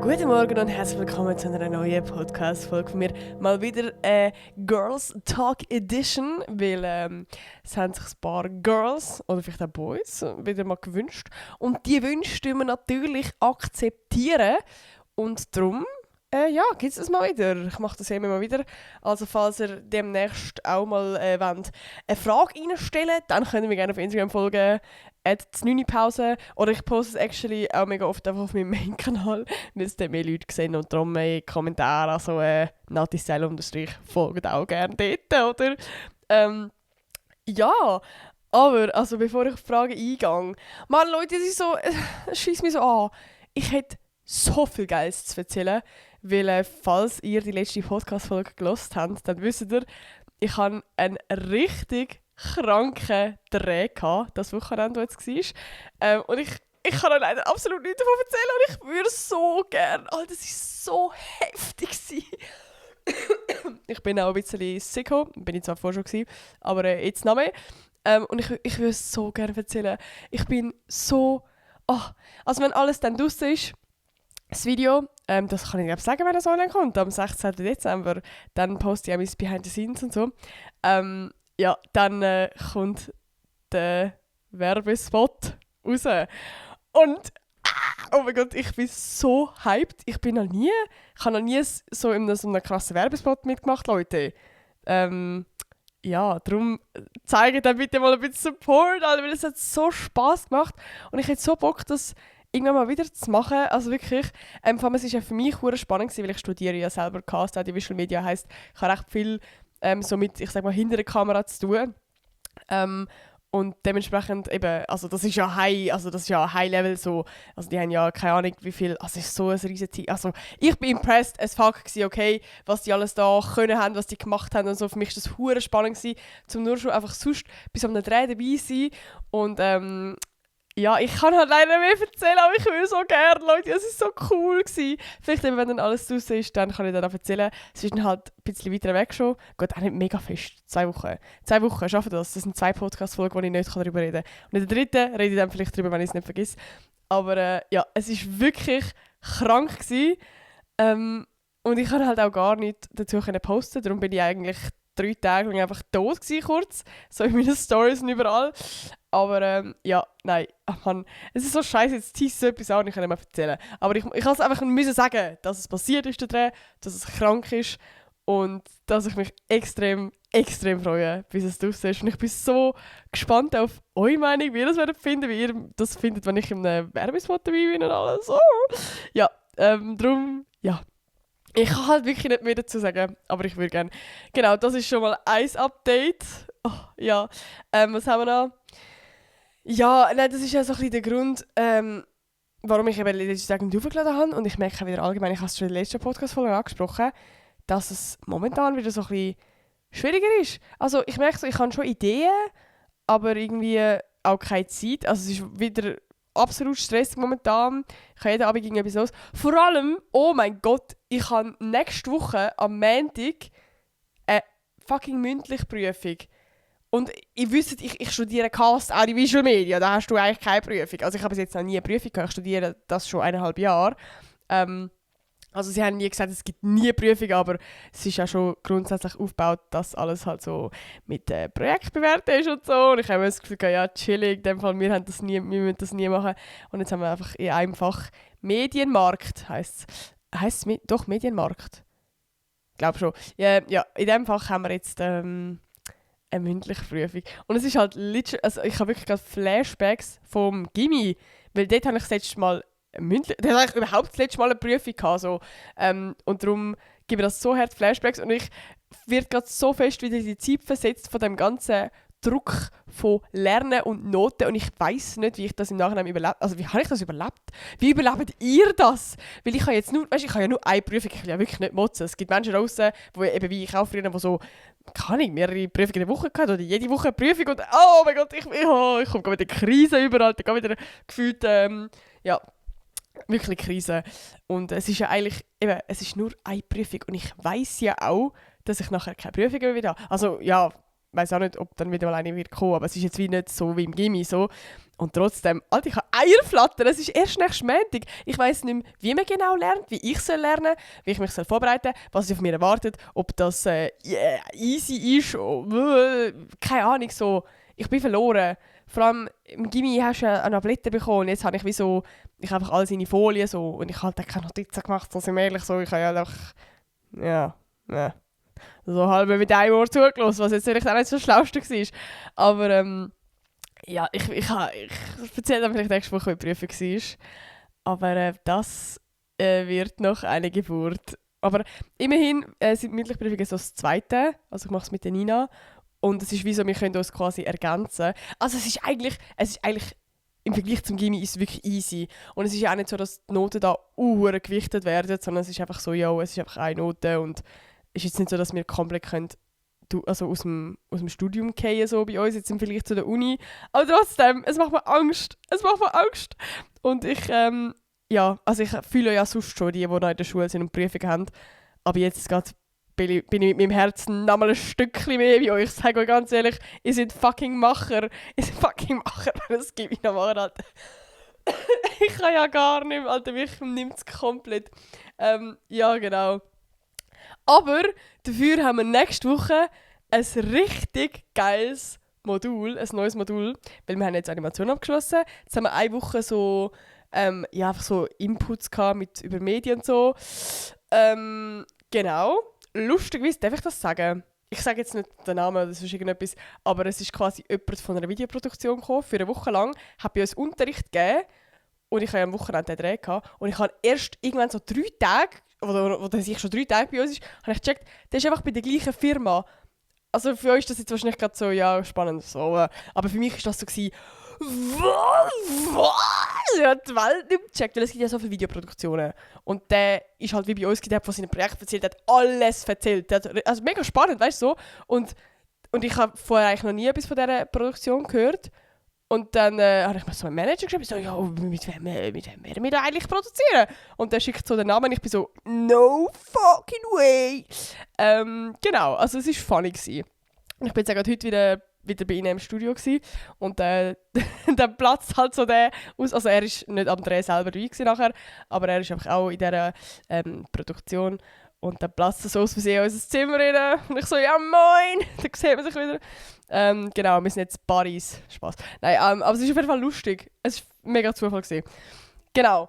Guten Morgen und herzlich willkommen zu einer neuen Podcast-Folge von mir. Mal wieder Girls Talk Edition, weil es haben sich ein paar Girls oder vielleicht auch Boys wieder mal gewünscht. Und die Wünsche tun wir natürlich akzeptieren. Und darum gibt es das mal wieder. Ich mache das immer mal wieder. Also falls ihr demnächst auch mal wollt, eine Frage reinstellen, dann könnt ihr mir gerne auf Instagram folgen. @9pause oder ich poste es actually auch mega oft einfach auf meinem Main-Kanal, weil es dort mehr Leute sehen und darum mehr Kommentare, also Natisel_ folgt auch gerne dort, oder? Ja, aber also bevor ich auf die Frage eingehe, Mann Leute, es schiesst mich so an. Ich hätte so viel Geiles zu erzählen, weil falls ihr die letzte Podcast-Folge gehört habt, dann wisst ihr, ich habe einen richtig kranken Dreh gehabt, das Wochenende, das jetzt war. Und ich kann euch leider absolut nichts davon erzählen und ich würde so gerne. Oh, das war so heftig. Ich bin auch ein bisschen sicko, bin ich zwar vorher schon gewesen, aber jetzt noch mehr. Und ich würde es so gerne erzählen. Ich bin so... Oh, also wenn alles dann draussen ist, das Video, das kann ich glaube sagen, wenn es online kommt, am 16. Dezember, dann poste ich auch mein Behind the Scenes und so. Ja, dann kommt der Werbespot raus. Und, oh mein Gott, ich bin so hyped. Ich habe noch nie so in so einem krassen Werbespot mitgemacht, Leute. Ja, darum zeige dann bitte mal ein bisschen Support, weil es hat so Spass gemacht. Und ich hätte so Bock, das irgendwann mal wieder zu machen. Also wirklich, es war ja für mich sehr spannend, weil ich studiere ja selber Cast, die Visual Media heisst, ich habe recht viel so mit, ich sag mal, hinter der Kamera zu tun. Und dementsprechend eben, also das ist ja High Level so, also die haben ja keine Ahnung wie viel, also es ist so ein riesiges Team, also ich bin impressed as fuck gewesen, okay, was die alles da können haben, was die gemacht haben und so, für mich war das hure spannend gewesen, zum nur schon einfach sonst bis am Dreh dabei sein und ja, ich kann halt leider mehr erzählen, aber ich will so gerne, Leute, es war so cool gewesen. Vielleicht, wenn dann alles draussen ist, dann kann ich dann auch erzählen. Es ist dann halt ein bisschen weiter weg schon. Geht auch nicht mega fest. 2 Wochen. 2 Wochen schaffen das. Das sind 2 Podcast-Folgen, wo ich nicht darüber reden kann. Und in der dritten rede ich dann vielleicht darüber, wenn ich es nicht vergesse. Aber ja, es war wirklich krank gewesen. Und ich konnte halt auch gar nicht dazu posten. Darum bin ich eigentlich 3 Tage lang einfach tot gewesen, kurz. So in meinen Stories und überall. Aber ja, nein, Mann, es ist so scheiße, jetzt tease so etwas an und ich kann nicht mehr erzählen. Aber ich kann es einfach müssen sagen, dass es passiert ist, der Dreh, dass es krank ist und dass ich mich extrem, extrem freue, bis es draussen ist. Und ich bin so gespannt auf eure Meinung, wie ihr das werdet finden, wie ihr das findet, wenn ich in einem Werbespot dabei bin und alles. Oh. Ja, darum, ja. Ich kann halt wirklich nicht mehr dazu sagen, aber ich würde gerne. Genau, das ist schon mal ein Update. Oh, ja, was haben wir noch? Ja, nein, das ist ja so ein bisschen der Grund, warum ich eben letztes Tag aufgeladen habe. Und ich merke wieder allgemein, ich habe es schon in der letzten Podcast-Folge angesprochen, dass es momentan wieder so ein bisschen schwieriger ist. Also ich merke so, ich habe schon Ideen, aber irgendwie auch keine Zeit. Also es ist wieder absolut stressig momentan. Ich habe jeden Abend irgendetwas los. Vor allem, oh mein Gott, ich habe nächste Woche am Montag eine fucking mündliche Prüfung. Und ihr wisst, ich studiere Cast, auch die Visual Media, da hast du eigentlich keine Prüfung. Also ich habe bis jetzt noch nie eine Prüfung gehabt, ich studiere das schon 1,5 Jahre. Also sie haben nie gesagt, es gibt nie eine Prüfung, aber es ist ja schon grundsätzlich aufgebaut, dass alles halt so mit Projekt bewertet ist und so. Und ich habe mir das Gefühl, ja, chillig, in dem Fall, wir müssen das nie machen. Und jetzt haben wir einfach in einem Fach Medienmarkt, heisst es doch Medienmarkt? Ich glaube schon. Ja, in dem Fach haben wir jetzt eine mündliche Prüfung. Und es ist halt literally, also ich habe wirklich gerade Flashbacks vom Gymi, weil dort habe ich das letzte Mal da habe ich überhaupt das letzte Mal eine Prüfung gehabt, so. Und darum gebe ich das so hart Flashbacks und ich werde gerade so fest wieder in die Zeit versetzt von dem ganzen Druck von Lernen und Noten und ich weiss nicht, wie ich das im Nachhinein überlebt. Also wie habe ich das überlebt? Wie überlebt ihr das? Weil ich habe jetzt nur, weißt, ich habe ja nur eine Prüfung, ich will ja wirklich nicht motzen. Es gibt Menschen draussen, die eben wie ich auch früher, die so, kann ich, mehrere Prüfungen in der Woche gehabt oder jede Woche eine Prüfung und oh mein Gott, ich komme gerade mit der Krise überall, da geht wieder gefühlt, ja, wirklich Krise. Und es ist ja eigentlich, eben, es ist nur eine Prüfung und ich weiss ja auch, dass ich nachher keine Prüfung mehr wieder habe. Also ja, ich weiss auch nicht, ob dann wieder mal eine wird kommen, aber es ist jetzt wie nicht so wie im Gymi so. Und trotzdem, Alter, ich habe Eierflattern, es ist erst nächsten Montag. Ich weiss nicht mehr, wie man genau lernt, wie ich soll lernen, wie ich mich soll vorbereiten soll, was auf mich erwartet, ob das easy ist, keine Ahnung, so. Ich bin verloren. Vor allem im Gymi hast du ja noch Blätter bekommen und jetzt habe ich wie so, ich habe einfach alles in die Folie so und ich habe halt keine Notizen gemacht, so sind wir ehrlich so, ich habe ja einfach, so halb mit einem Ohr zugelassen, was jetzt vielleicht auch nicht so das Schlauste war. Aber ja, ich erzähle dann vielleicht nächste Woche, wie die Prüfung war. Aber das wird noch eine Geburt. Aber immerhin sind die mündlichen Prüfungen so das Zweite. Also ich mache es mit der Nina. Und es ist wie so, wir können uns quasi ergänzen. Also es ist eigentlich im Vergleich zum Gymi ist es wirklich easy. Und es ist ja auch nicht so, dass die Noten da gewichtet werden, sondern es ist einfach so, ja, es ist einfach eine Note. Und es ist jetzt nicht so, dass wir komplett können also aus dem Studium fallen, so bei uns, jetzt im Vergleich zu der Uni. Aber trotzdem, es macht mir Angst. Es macht mir Angst. Und ich fühle ja sonst schon die noch in der Schule sind und Prüfungen haben. Aber jetzt gerade bin ich mit meinem Herzen noch mal ein Stückchen mehr bei euch. Ich sage euch ganz ehrlich, ihr seid fucking Macher. Ihr seid fucking Macher, wenn es gibt, noch machen, Alter. Ich kann ja gar nicht mehr, Alter, mich nimmt es komplett. Ja, genau. Aber dafür haben wir nächste Woche ein richtig geiles Modul, ein neues Modul, weil wir haben jetzt Animation abgeschlossen. Jetzt haben wir eine Woche so, einfach so Inputs gehabt über Medien und so. Genau. Lustigerweise, darf ich das sagen? Ich sage jetzt nicht den Namen oder sonst irgendetwas, aber es ist quasi jemand von einer Videoproduktion gekommen, für eine Woche lang, hat bei uns Unterricht gegeben und ich hatte am Wochenende den Dreh gehabt, und ich habe erst irgendwann so 3 Tage, wo der sich schon 3 Tage bei uns ist, habe ich gecheckt, der ist einfach bei der gleichen Firma. Also für euch ist das jetzt wahrscheinlich gerade so, ja, spannend, so, aber für mich war das so gewesen, was? Ich habe die Welt nicht gecheckt, weil es gibt ja so viele Videoproduktionen. Und der ist halt wie bei uns, der hat von seinem Projekt erzählt, der hat alles erzählt. Also mega spannend, weißt du so. Und ich habe vorher eigentlich noch nie etwas von dieser Produktion gehört. Und dann habe ich mir so einen Manager geschrieben, so, ja, mit wem werden wir da eigentlich produzieren? Und der schickt so den Namen und ich bin so, no fucking way! Genau, also es war funny gewesen. Und ich bin jetzt auch heute wieder bei ihnen im Studio gewesen. Und dann platzt halt so der aus. Also er war nicht am Dreh selber dabei nachher, aber er ist einfach auch in dieser Produktion. Und dann platzt er so aus Versehen in unser Zimmer rein. Und ich so, ja moin! Dann sieht man sich wieder. Genau, wir sind jetzt Buddies. Spaß. Nein, aber es ist auf jeden Fall lustig. Es war mega Zufall gewesen. Genau.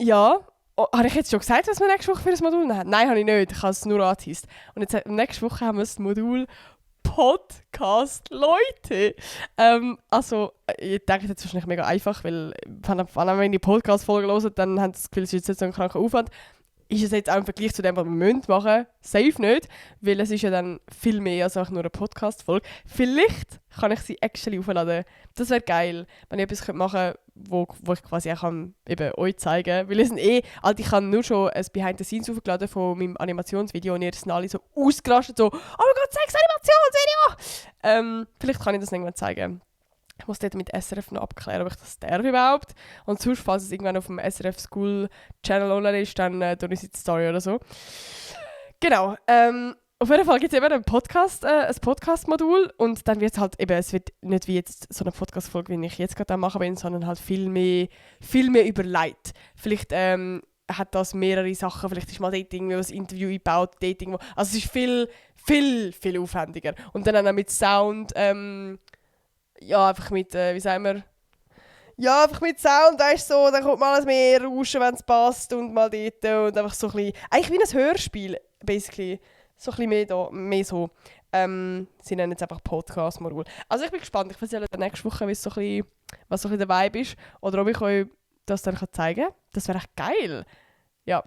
Ja. Oh, habe ich jetzt schon gesagt, was wir nächste Woche für ein Modul haben? Nein, habe ich nicht. Ich habe es nur angeteased. Und jetzt nächste Woche haben wir das Modul Podcast, Leute. Also, ich denke, das ist wahrscheinlich mega einfach, weil wenn ihr die Podcast-Folge hört, dann haben sie das Gefühl, es ist jetzt so ein kranker Aufwand. Ist es jetzt auch im Vergleich zu dem, was wir machen müssen? Safe nicht, weil es ist ja dann viel mehr als einfach nur eine Podcast-Folge. Vielleicht kann ich sie actually aufladen. Das wäre geil, wenn ich etwas machen könnte, wo ich quasi auch eben euch zeigen kann. Weil ich habe nur schon ein Behind-the-Scenes aufgeladen von meinem Animationsvideo und ihr sind alle so ausgerastet, so «Oh mein Gott, zeig das Animationsvideo!» Vielleicht kann ich das irgendwann zeigen. Ich muss dort mit SRF noch abklären, ob ich das darf überhaupt. Und sonst, falls es irgendwann auf dem SRF School Channel online ist, dann tue ich es in die Story oder so. Genau. Auf jeden Fall gibt es eben ein Podcast-Modul und dann wird es halt eben, es wird nicht wie jetzt so eine Podcast-Folge, wie ich jetzt gerade am machen bin, sondern halt viel mehr überlegt. Vielleicht hat das mehrere Sachen, vielleicht ist mal dort irgendwie ein Interview eingebaut, dort irgendwo. Also es ist viel aufwendiger. Und dann auch mit Sound, einfach mit, wie sagen wir, ja, einfach mit Sound, weißt du, so, dann kommt mal alles mehr rauschen, wenn es passt und mal dort und einfach so ein bisschen, eigentlich wie ein Hörspiel, basically. So ein bisschen mehr so. Sie nennen jetzt einfach Podcast-Modul. Also ich bin gespannt, ich erzähle dann nächste Woche, was so ein bisschen der Vibe ist oder ob ich euch das dann zeigen kann. Das wäre echt geil. Ja.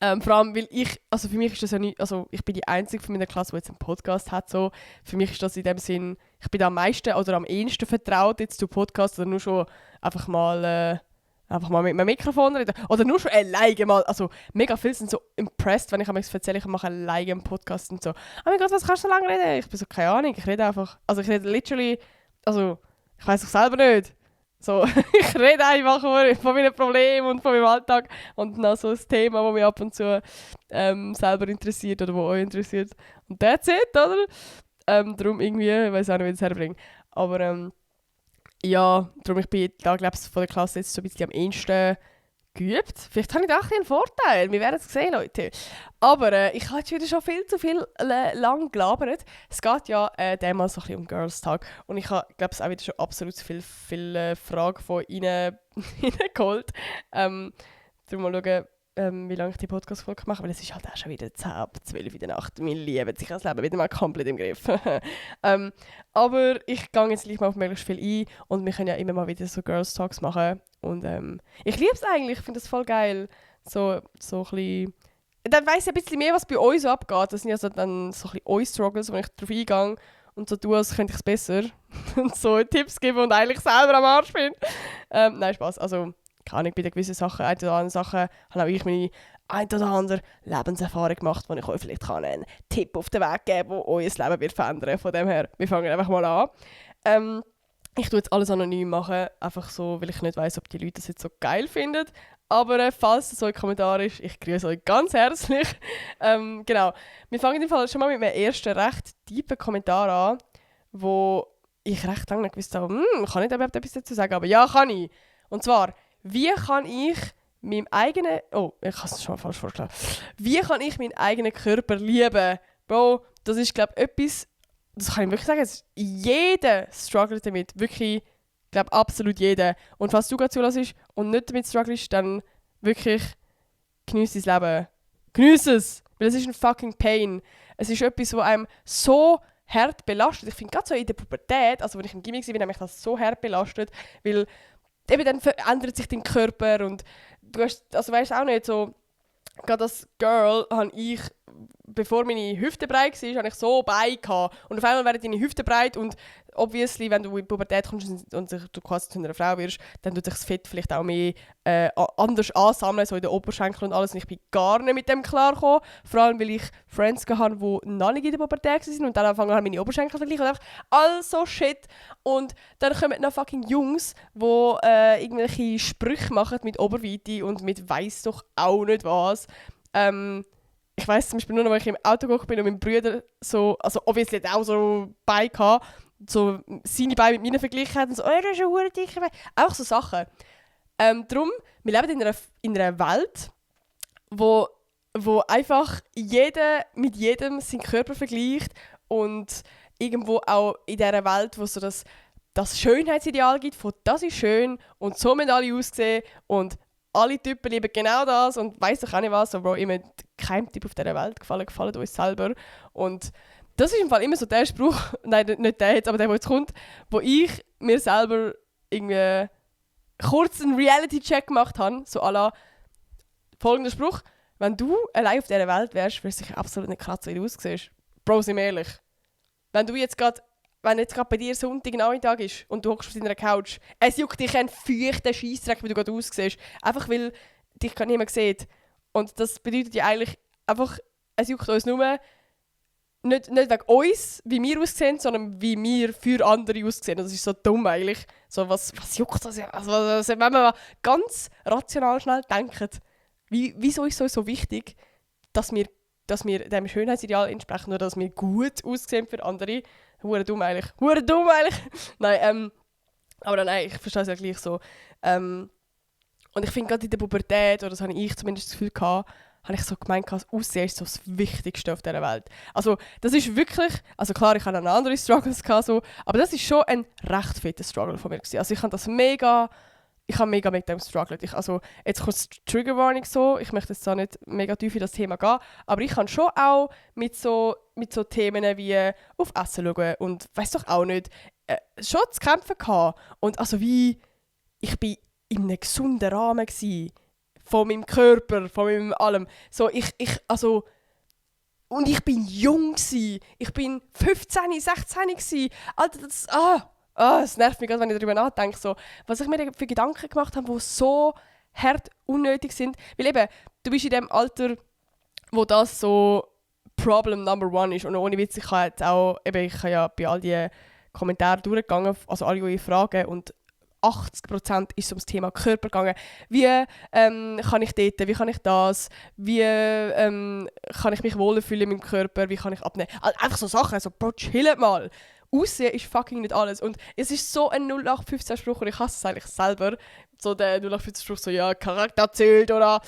Vor allem, weil für mich ist das ja nicht, also ich bin die Einzige von meiner Klasse, die jetzt einen Podcast hat, so. Für mich ist das in dem Sinn, ich bin da am meisten oder am ehesten vertraut jetzt zu Podcasts oder nur schon einfach mal mit einem Mikrofon reden. Oder nur schon alleine mal, also mega viele sind so impressed, wenn ich es erzähle, ich mache alleine einen Podcast und so. Oh mein Gott, was kannst du so lange reden? Ich bin so, keine Ahnung, ich rede einfach, also ich rede literally, also ich weiss doch selber nicht. So, ich rede einfach von meinen Problemen und von meinem Alltag und noch so ein Thema, das mich ab und zu selber interessiert oder das euch interessiert. Und that's it, oder? Darum irgendwie, ich weiß auch nicht, wie ich es herbringe. Aber Ja, darum ich bin da, glaube ich, von der Klasse jetzt so ein bisschen am ehesten geübt. Vielleicht habe ich da auch einen Vorteil. Wir werden es sehen, Leute. Aber ich habe jetzt wieder schon viel zu viel lang gelabert. Es geht ja damals so ein bisschen um Girls Tag. Und ich habe, glaube ich, auch wieder schon absolut viele Fragen von Ihnen reingeholt. Darum mal schauen, wie lange ich die Podcast-Folge mache. Weil es ist halt auch schon wieder 10 ab 12 in der Nacht. Wir lieben sich das Leben wieder mal komplett im Griff. Aber ich gehe jetzt gleich mal auf möglichst viel ein. Und wir können ja immer mal wieder so Girls Talks machen. Und ich liebe es eigentlich. Ich finde das voll geil. So ein bisschen... Dann weiss ich ein bisschen mehr, was bei uns so abgeht. Das sind ja so dann so ein bisschen eure Struggles, wo ich darauf eingehe und so tue, als könnte ich es besser. Und so Tipps geben und eigentlich selber am Arsch bin. Nein, Spaß. Also, keine Ahnung, bei den gewissen Sachen, ein oder anderen Sachen, habe auch ich meine ein oder andere Lebenserfahrung gemacht, wo ich euch vielleicht einen Tipp auf den Weg geben kann, der euer Leben wird verändern. Von dem her, wir fangen einfach mal an. Ich tue jetzt alles anonym machen, einfach so, weil ich nicht weiss, ob die Leute das jetzt so geil finden. Aber falls das so ein Kommentar ist, ich grüße euch ganz herzlich. Genau. Wir fangen im Fall schon mal mit einem ersten recht tiefen Kommentar an, wo ich recht lange nicht gewusst habe, kann ich überhaupt etwas dazu sagen? Aber ja, kann ich. Und zwar, wie kann ich meinem eigenen... Oh, ich habe es schon mal falsch vorgeschlagen. Wie kann ich meinen eigenen Körper lieben? Bro, das ist, glaube ich, etwas... Das kann ich wirklich sagen, jeder struggelt damit. Wirklich, ich glaube, absolut jeder. Und falls du gerade zulässt und nicht damit strugglest, dann wirklich geniess dein Leben. Geniess es! Weil es ist ein fucking Pain. Es ist etwas, was einem so hart belastet. Ich finde gerade so in der Pubertät, also wenn ich im Gimmi war, habe mich das so hart belastet, weil eben dann verändert sich dein Körper und du hast, also weißt auch nicht, so gerade als Girl habe ich, bevor meine Hüfte breit war, habe ich so Beine gehabt. Und auf einmal werden deine Hüfte breit und obviously, wenn du in die Pubertät kommst und du quasi zu einer Frau wirst, dann tut sich das Fett vielleicht auch mehr anders ansammeln, so in den Oberschenkeln und alles. Und ich bin gar nicht mit dem klargekommen. Vor allem, weil ich Friends hatte, die noch nicht in der Pubertät waren und dann angefangen haben, meine Oberschenkel zu vergleichen. Und einfach all so Shit. Und dann kommen noch fucking Jungs, die irgendwelche Sprüche machen mit Oberweite und mit weiss doch auch nicht was. Ich weiss zum Beispiel nur noch, als ich im Auto gegangen bin und mein Bruder so, also obviously hat auch so Beine gehabt, so seine Beine mit meinen verglichen hat und so, oh, das ist ein verdammt dicke Bein. Auch so Sachen. Darum, wir leben in einer Welt, wo einfach jeder mit jedem seinen Körper vergleicht und irgendwo auch in dieser Welt, wo so das Schönheitsideal gibt, von das ist schön und so müssen alle aussehen und alle Typen lieben genau das und weiss doch auch nicht was, aber immer kein Typ auf dieser Welt gefallen uns selber. Und das ist im Fall immer so der Spruch, nein, nicht der jetzt, aber der jetzt kommt, wo ich mir selber irgendwie kurz einen Reality-Check gemacht habe, so à la folgender Spruch: Wenn du allein auf dieser Welt wärst, würde es sich absolut nicht kratzen, wie du aussiehst. Bro, sind wir ehrlich. Wenn jetzt gerade bei dir Sonntagnachmittag ist und du hockst auf deiner Couch, es juckt dich ein feuchter Scheissdreck, wie du gerade aussiehst. Einfach weil dich gar niemand sieht. Und das bedeutet ja eigentlich einfach, es juckt uns nur nicht wegen uns, wie wir aussehen, sondern wie wir für andere aussehen. Das ist so dumm eigentlich. So, was juckt das ja? Also, wenn man mal ganz rational schnell denkt, wieso ist es so wichtig, dass wir dem Schönheitsideal entsprechen, nur dass wir gut aussehen für andere. Hure dumm eigentlich. Nein, aber nein, ich verstehe es ja gleich so. Und ich finde gerade in der Pubertät, oder das habe ich zumindest das Gefühl gehabt, habe ich so gemeint, das Aussehen ist so das Wichtigste auf dieser Welt. Also das ist wirklich, also klar, ich hatte auch noch andere Struggles gehabt, so, aber das ist schon ein recht fetter Struggle von mir gewesen. Also ich habe mega mit dem struggelt. Also jetzt kurz Trigger Warning so, ich möchte jetzt da nicht mega tief in das Thema gehen, aber ich kann schon auch mit so Themen wie auf Essen schauen und weiss doch auch nicht, schon zu kämpfen gehabt. Und also wie, ich bin in einem gesunden Rahmen gewesen, von meinem Körper, von meinem allem. So, und ich bin jung gsi. Ich bin 15, 16 gsi. Alter, das nervt mich gerade, wenn ich darüber nachdenke. So, was ich mir für Gedanken gemacht habe, die so hart unnötig sind. Weil eben, du bist in dem Alter, wo das so Problem Number One ist. Und ohne Witz, ich habe ja bei all die Kommentaren durchgegangen, also alle eure Fragen, und 80% ist ums Thema Körper gegangen. Wie kann ich dort, wie kann ich das, wie kann ich mich wohler fühlen in meinem Körper, wie kann ich abnehmen. Also einfach so Sachen, so Bro, chillt mal. Aussehen ist fucking nicht alles. Und es ist so ein 0815-Spruch und ich hasse es eigentlich selber. So der 0815-Spruch, so ja, Charakter zählt oder...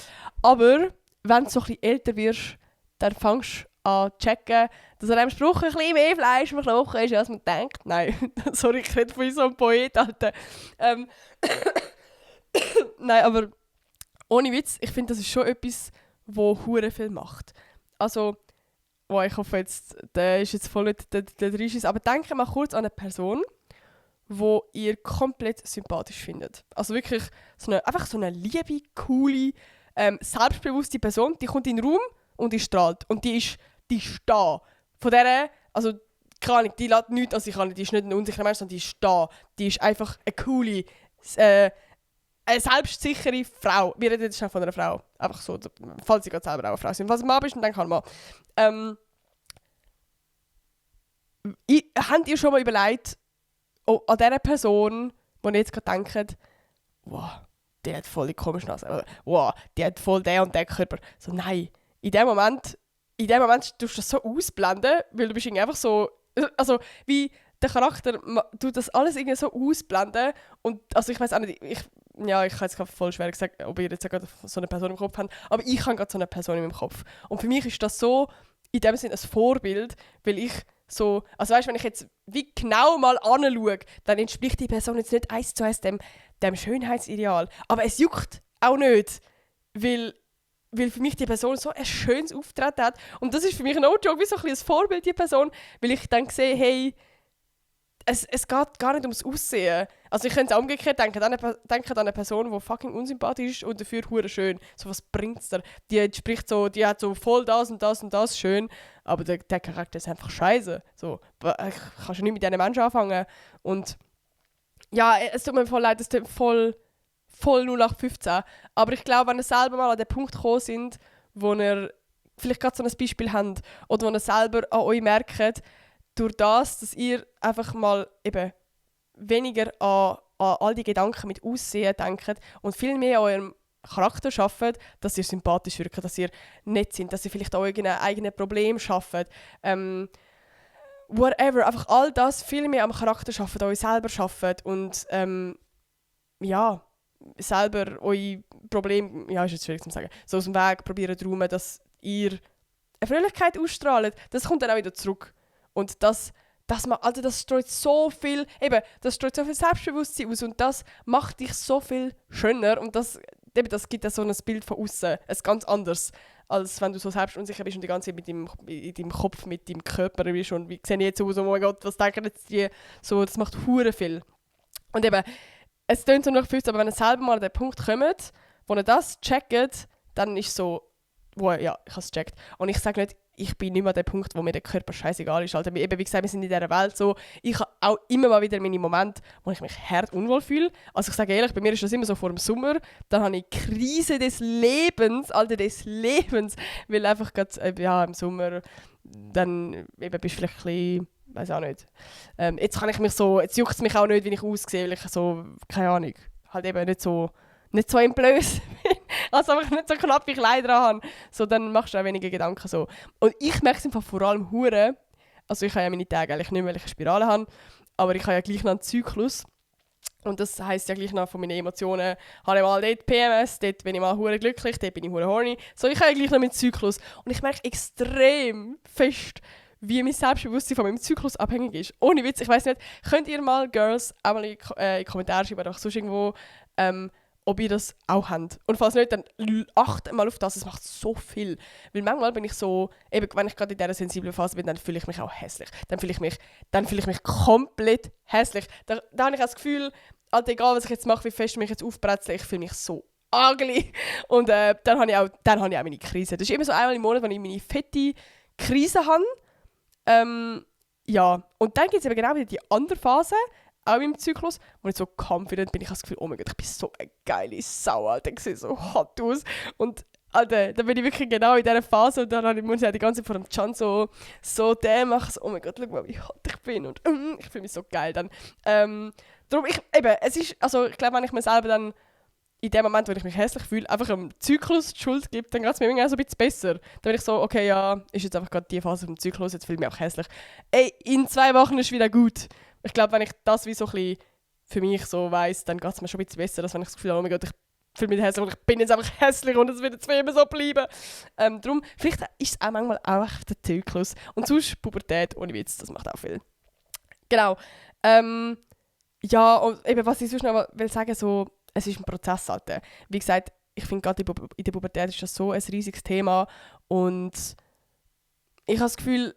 Aber wenn du so ein bisschen älter wirst, dann fängst du an zu checken, dass an diesem Spruch ein bisschen mehr Fleisch im Knochen ist, als man denkt. Nein, sorry, ich rede von so einem Poet, Alter. Nein, aber ohne Witz, ich finde, das ist schon etwas, wo hure viel macht. Also, ich hoffe jetzt, der ist jetzt voll nicht der Dreischis, aber denke mal kurz an eine Person, die ihr komplett sympathisch findet. Also wirklich einfach so eine liebe, coole, selbstbewusste Person, die kommt in den Raum und die strahlt. Und die ist da. Von der, also keine Ahnung, die lässt nichts an sich an, die ist nicht ein unsicherer Mensch, sondern die ist da. Die ist einfach eine coole, eine selbstsichere Frau. Wir reden jetzt schnell von einer Frau. Einfach so, falls sie gerade selber auch eine Frau sind. Falls du Mann bist, dann kann man. Habt ihr schon mal überlegt, an dieser Person, wo ihr jetzt gerade denkt, wow, die hat voll die komische Nase, oder wow, die hat voll den und den Körper. So, nein, in dem Moment tust du das so ausblenden, weil du bist irgendwie einfach so, also wie der Charakter tut das alles irgendwie so ausblenden und also ich weiß auch nicht, ich habe jetzt gerade voll schwer gesagt, ob ihr jetzt gerade so eine Person im Kopf habt, aber ich habe gerade so eine Person in meinem Kopf. Und für mich ist das so in dem Sinne ein Vorbild, weil ich so, also weißt, wenn ich jetzt wie genau mal anschaue, dann entspricht die Person jetzt nicht 1:1 dem Schönheitsideal. Aber es juckt auch nicht, weil für mich die Person so ein schönes Auftreten hat. Und das ist für mich no joke wie so ein bisschen ein Vorbild, die Person, weil ich dann sehe, hey, es geht gar nicht ums Aussehen. Also ich könnte es auch umgekehrt denken an eine Person, die fucking unsympathisch ist und dafür hure schön. So, was bringt es dir? Die hat so voll das und das und das schön, aber der Charakter ist einfach scheiße. So, ich kann schon nicht mit diesen Menschen anfangen. Und ja, es tut mir voll leid, es tut voll 0815. Aber ich glaube, wenn ihr selber mal an den Punkt gekommen sind, wo ihr vielleicht gerade so ein Beispiel habt oder wo ihr selber an euch merkt, durch das, dass ihr einfach mal eben weniger an all die Gedanken mit Aussehen denkt und viel mehr an eurem Charakter schafft, dass ihr sympathisch wirkt, dass ihr nett sind, dass ihr vielleicht auch irgendein eigenes Problem schafft. Whatever, einfach all das viel mehr am Charakter schafft, an euch selber schafft und selber eure Probleme, ist jetzt schwierig zu sagen, so aus dem Weg probieren zu räumen, dass ihr eine Fröhlichkeit ausstrahlt. Das kommt dann auch wieder zurück. Und das streut so viel, das streut so viel Selbstbewusstsein aus und das macht dich so viel schöner und das gibt so ein Bild von außen, ein ganz anderes, als wenn du so selbstunsicher bist und die ganze Zeit in deinem Kopf, mit deinem Körper bist und wie sehe ich jetzt aus, oh mein Gott, was denken jetzt die, so, das macht hure viel. Und es klingt so nach 15, aber wenn ihr selber mal an den Punkt kommt, wo ihr das checkt, dann ist so, wow, ja, ich habe es gecheckt. Und ich sage nicht, ich bin nicht mehr an dem Punkt, wo mir der Körper scheißegal ist. Also, wie gesagt, wir sind in dieser Welt so. Ich habe auch immer mal wieder meine Momente, wo ich mich hart unwohl fühle. Also ich sage ehrlich, bei mir ist das immer so vor dem Sommer. Dann habe ich Krise des Lebens, des Lebens. Weil einfach gerade, im Sommer, dann bist du vielleicht ein bisschen, weiß auch nicht. Jetzt juckt es mich auch nicht, wie ich aussehe, weil ich so, keine Ahnung, halt eben nicht so entblößt bin. Also einfach nicht so knappe Kleider habe. So, dann machst du auch weniger Gedanken so. Und ich merke es einfach vor allem hure. Also ich habe ja meine Tage eigentlich nicht mehr, weil ich eine Spirale habe. Aber ich habe ja gleich noch einen Zyklus. Und das heisst ja gleich noch von meinen Emotionen. Habe ich mal dort PMS, dort bin ich mal hure glücklich, dort bin ich hure horny. So, ich habe ja gleich noch meinen Zyklus. Und ich merke extrem fest, wie mein Selbstbewusstsein von meinemZyklus abhängig ist. Ohne Witz, ich weiss nicht, könnt ihr mal, Girls, auch mal in die Kommentare schreiben oder auch sonst irgendwo, ob ihr das auch habt. Und falls nicht, dann achtet mal auf das, es macht so viel. Weil manchmal bin ich so, eben, wenn ich gerade in dieser sensiblen Phase bin, dann fühle ich mich auch hässlich. Dann fühle ich mich komplett hässlich. Da habe ich auch das Gefühl, Alter, egal was ich jetzt mache, wie fest ich mich jetzt aufbrezel, ich fühle mich so ugly. Und dann habe ich auch meine Krise. Das ist immer so einmal im Monat, wenn ich meine fette Krise habe. Und dann gibt es eben genau wieder die andere Phase, auch im Zyklus, wo ich so confident bin. Ich habe das Gefühl, oh mein Gott, ich bin so eine geile Sau, Alter. Ich sehe so hot aus. Und Alter, dann bin ich wirklich genau in dieser Phase und dann muss ich die ganze Zeit vor dem Can so den machen. So, oh mein Gott, schau mal, wie hot ich bin. Und ich fühle mich so geil dann. Darum, ich glaube, wenn ich mir selber dann in dem Moment, wo ich mich hässlich fühle, einfach einem Zyklus die Schuld gebe, dann geht es mir irgendwie auch so ein bisschen besser. Dann bin ich so, okay, ja, ist jetzt einfach gerade die Phase vom Zyklus, jetzt fühle ich mich auch hässlich. Ey, in 2 Wochen ist wieder gut. Ich glaube, wenn ich das wie so ein bisschen für mich so weiss, dann geht es mir schon ein bisschen besser, als wenn ich das Gefühl habe, oh mein Gott, ich fühle mich hässlich und ich bin jetzt einfach hässlich und es wird jetzt für immer so bleiben. Darum, vielleicht ist es auch manchmal auch echt der Zyklus. Und sonst Pubertät, ohne Witz, das macht auch viel. Genau. Ja, und eben, was ich sonst noch will sagen, so, es ist ein Prozess, Alter. Wie gesagt, ich finde gerade in der Pubertät ist das so ein riesiges Thema und ich habe das Gefühl,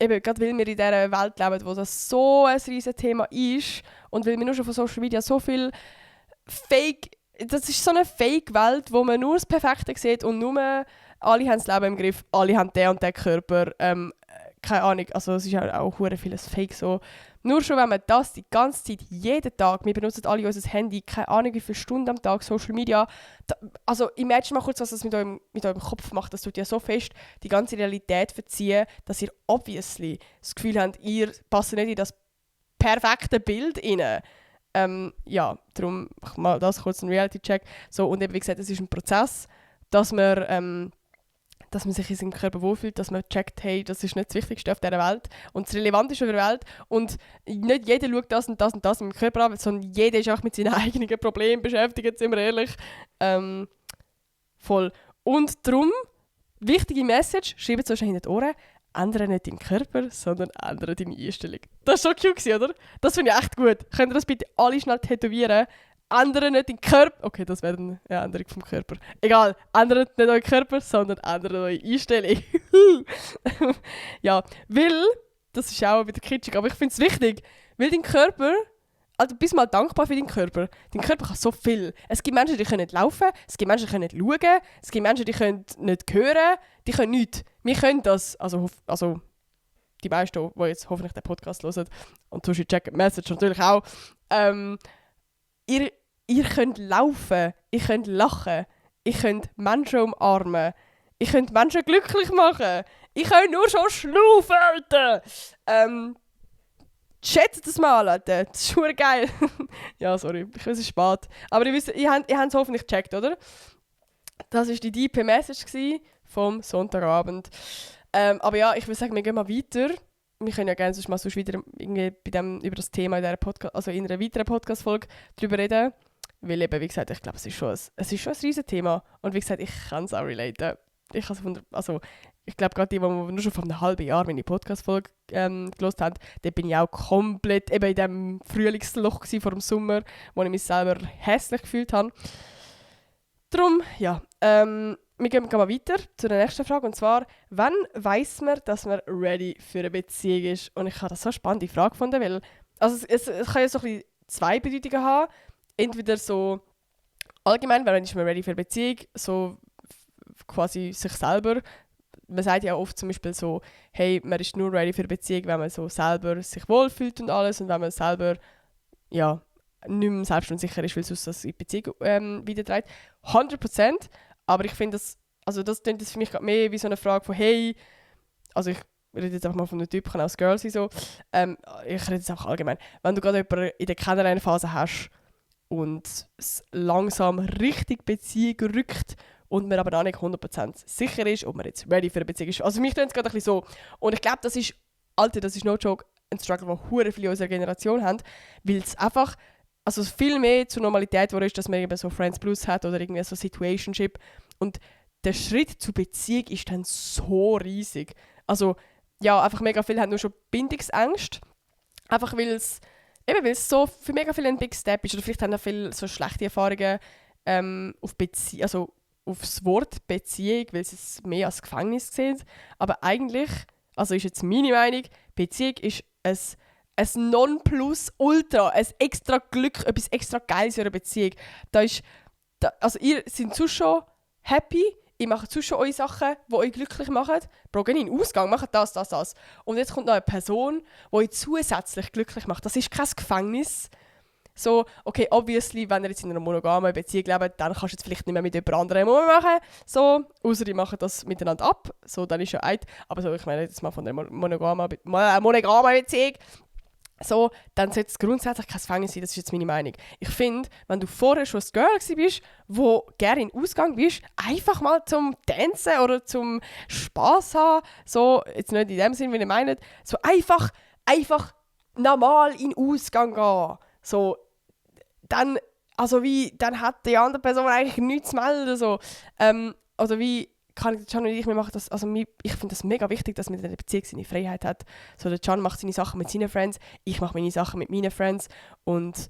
eben, gerade weil wir in dieser Welt leben, wo das so ein riesiges Thema ist und weil wir nur schon von Social Media so viel Fake, das ist so eine Fake-Welt, wo man nur das Perfekte sieht und nur alle haben das Leben im Griff, alle haben den und den Körper, keine Ahnung, also es ist auch hure vieles Fake so. Nur schon, wenn man das die ganze Zeit, jeden Tag, wir benutzen alle unser Handy, keine Ahnung wie viele Stunden am Tag, Social Media, also imagine mal kurz, was das mit eurem Kopf macht, das tut ja so fest die ganze Realität verziehen, dass ihr obviously das Gefühl habt, ihr passt nicht in das perfekte Bild rein. Ja, darum mach mal das kurz ein Reality-Check. So, und eben, wie gesagt, es ist ein Prozess, dass man sich in seinem Körper wohlfühlt, dass man checkt, hey, das ist nicht das Wichtigste auf dieser Welt und das Relevanteste auf der Welt. Und nicht jeder schaut das und das und das im Körper an, sondern jeder ist auch mit seinen eigenen Problemen beschäftigt, sind wir ehrlich. Voll. Und darum, wichtige Message, schreibt es euch hinter die Ohren, ändere nicht deinen Körper, sondern ändere deine Einstellung. Das war schon cute, oder? Das finde ich echt gut. Könnt ihr das bitte alle schnell tätowieren? Ändere nicht den Körper. Okay, das wäre eine Änderung vom Körper. Egal, ändert nicht euren Körper, sondern ändert eure Einstellung. Ja, weil, das ist auch wieder kitschig, aber ich finde es wichtig, weil dein Körper, also bist mal dankbar für deinen Körper. Dein Körper kann so viel. Es gibt Menschen, die können nicht laufen, es gibt Menschen, die können nicht schauen, es gibt Menschen, die können nicht hören, die können nichts. Wir können das, also die meisten, die jetzt hoffentlich den Podcast hören und sonst checken die Message natürlich auch, ihr könnt laufen, ihr könnt lachen, ihr könnt Menschen umarmen, ihr könnt Menschen glücklich machen, ihr könnt nur schon schnaufen, Alter! Schätzt das mal, Alter, das ist schon geil. Ja, sorry, ich weiß, es ist spät. Aber ihr habt es hoffentlich gecheckt, oder? Das war die deep Message vom Sonntagabend. Aber ja, ich würde sagen, wir gehen mal weiter. Wir können ja gerne sonst mal wieder über das Thema in einer weiteren Podcast-Folge drüber reden. Weil eben, wie gesagt, ich glaube, es ist schon ein riesiges Thema. Und wie gesagt, ich kann es auch relaten. Ich glaube, gerade die nur schon vor einem halben Jahr meine Podcast-Folge gehört haben, da bin ich auch komplett eben in diesem Frühlingsloch vor dem Sommer, wo ich mich selber hässlich gefühlt habe. Darum, ja, wir gehen mal weiter zu der nächsten Frage. Und zwar, wann weiss man, dass man ready für eine Beziehung ist? Und ich habe das so eine spannende Frage gefunden, weil also es kann ja so ein bisschen 2 Bedeutungen haben. Entweder so allgemein, wann ist man ready für eine Beziehung, so quasi sich selber. Man sagt ja oft zum Beispiel so, hey, man ist nur ready für eine Beziehung, wenn man so selber sich wohlfühlt und alles und wenn man selber ja, nicht mehr selbst und sicher ist, weil sonst das in die Beziehung weiterträgt. 100%. Aber ich finde das klingt das für mich gerade mehr wie so eine Frage von hey, also ich rede jetzt einfach mal von einem Typ, kann auch als Girl sein so. Ich rede jetzt auch allgemein. Wenn du gerade jemanden in der Kennenlernphase hast und es langsam richtig Beziehung rückt und man aber noch nicht 100% sicher ist, ob man jetzt ready für eine Beziehung ist. Also für mich tut es gerade ein bisschen so. Und ich glaube, das ist no joke, ein Struggle, den hure viele unserer Generation haben, weil es einfach viel mehr zur Normalität geworden ist, dass man eben so Friends Plus hat oder irgendwie so Situationship. Und der Schritt zur Beziehung ist dann so riesig. Also ja, einfach mega viele haben nur schon Bindungsängste. Einfach weil es so für mega viele ein Big Step ist. Oder vielleicht haben auch viele so schlechte Erfahrungen auf das Wort Beziehung, weil sie es mehr als Gefängnis sehen. Aber eigentlich, also ist jetzt meine Meinung, Beziehung ist ein Nonplusultra, ein extra Glück, etwas extra Geiles in einer Beziehung. Ihr seid sonst schon happy, ihr macht sonst schon eure Sachen, die euch glücklich machen. Bro, geht in den Ausgang, macht das. Und jetzt kommt noch eine Person, die euch zusätzlich glücklich macht. Das ist kein Gefängnis. So, okay, obviously, wenn ihr jetzt in einer monogamen Beziehung lebt, dann kannst du jetzt vielleicht nicht mehr mit jemand anderem machen. So, außer die machen das miteinander ab. So, dann ist ja alt. Aber so, ich meine jetzt mal von einer monogamen Beziehung. so, dann sollte es grundsätzlich kein Gefängnis sein, das ist jetzt meine Meinung. Ich finde, wenn du vorher schon ein Girl bist, wo gerne in Ausgang bist, einfach mal zum Tanzen oder zum Spass haben, so, jetzt nicht in dem Sinn, wie ihr meint, so einfach normal in Ausgang gehen. So, dann, dann hat die andere Person eigentlich nichts zu melden. So. Oder wie kann ich, Can und ich, wir machen das, ich finde das mega wichtig, dass man in einer Beziehung seine Freiheit hat. So, der Can macht seine Sachen mit seinen Friends, ich mache meine Sachen mit meinen Friends und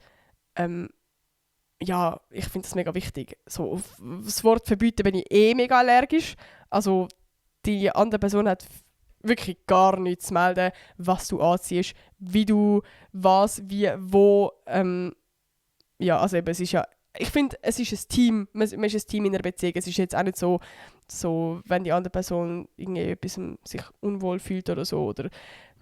ja, ich finde das mega wichtig. So, auf das Wort verbieten bin ich mega allergisch. Also die andere Person hat wirklich gar nichts zu melden, was du anziehst, wie du was, wie, wo. Ja, also eben, es ist ja, ich finde, es ist ein Team, man ist ein Team in einer Beziehung. Es ist jetzt auch nicht so, wenn die andere Person irgendwie etwas sich unwohl fühlt oder so, oder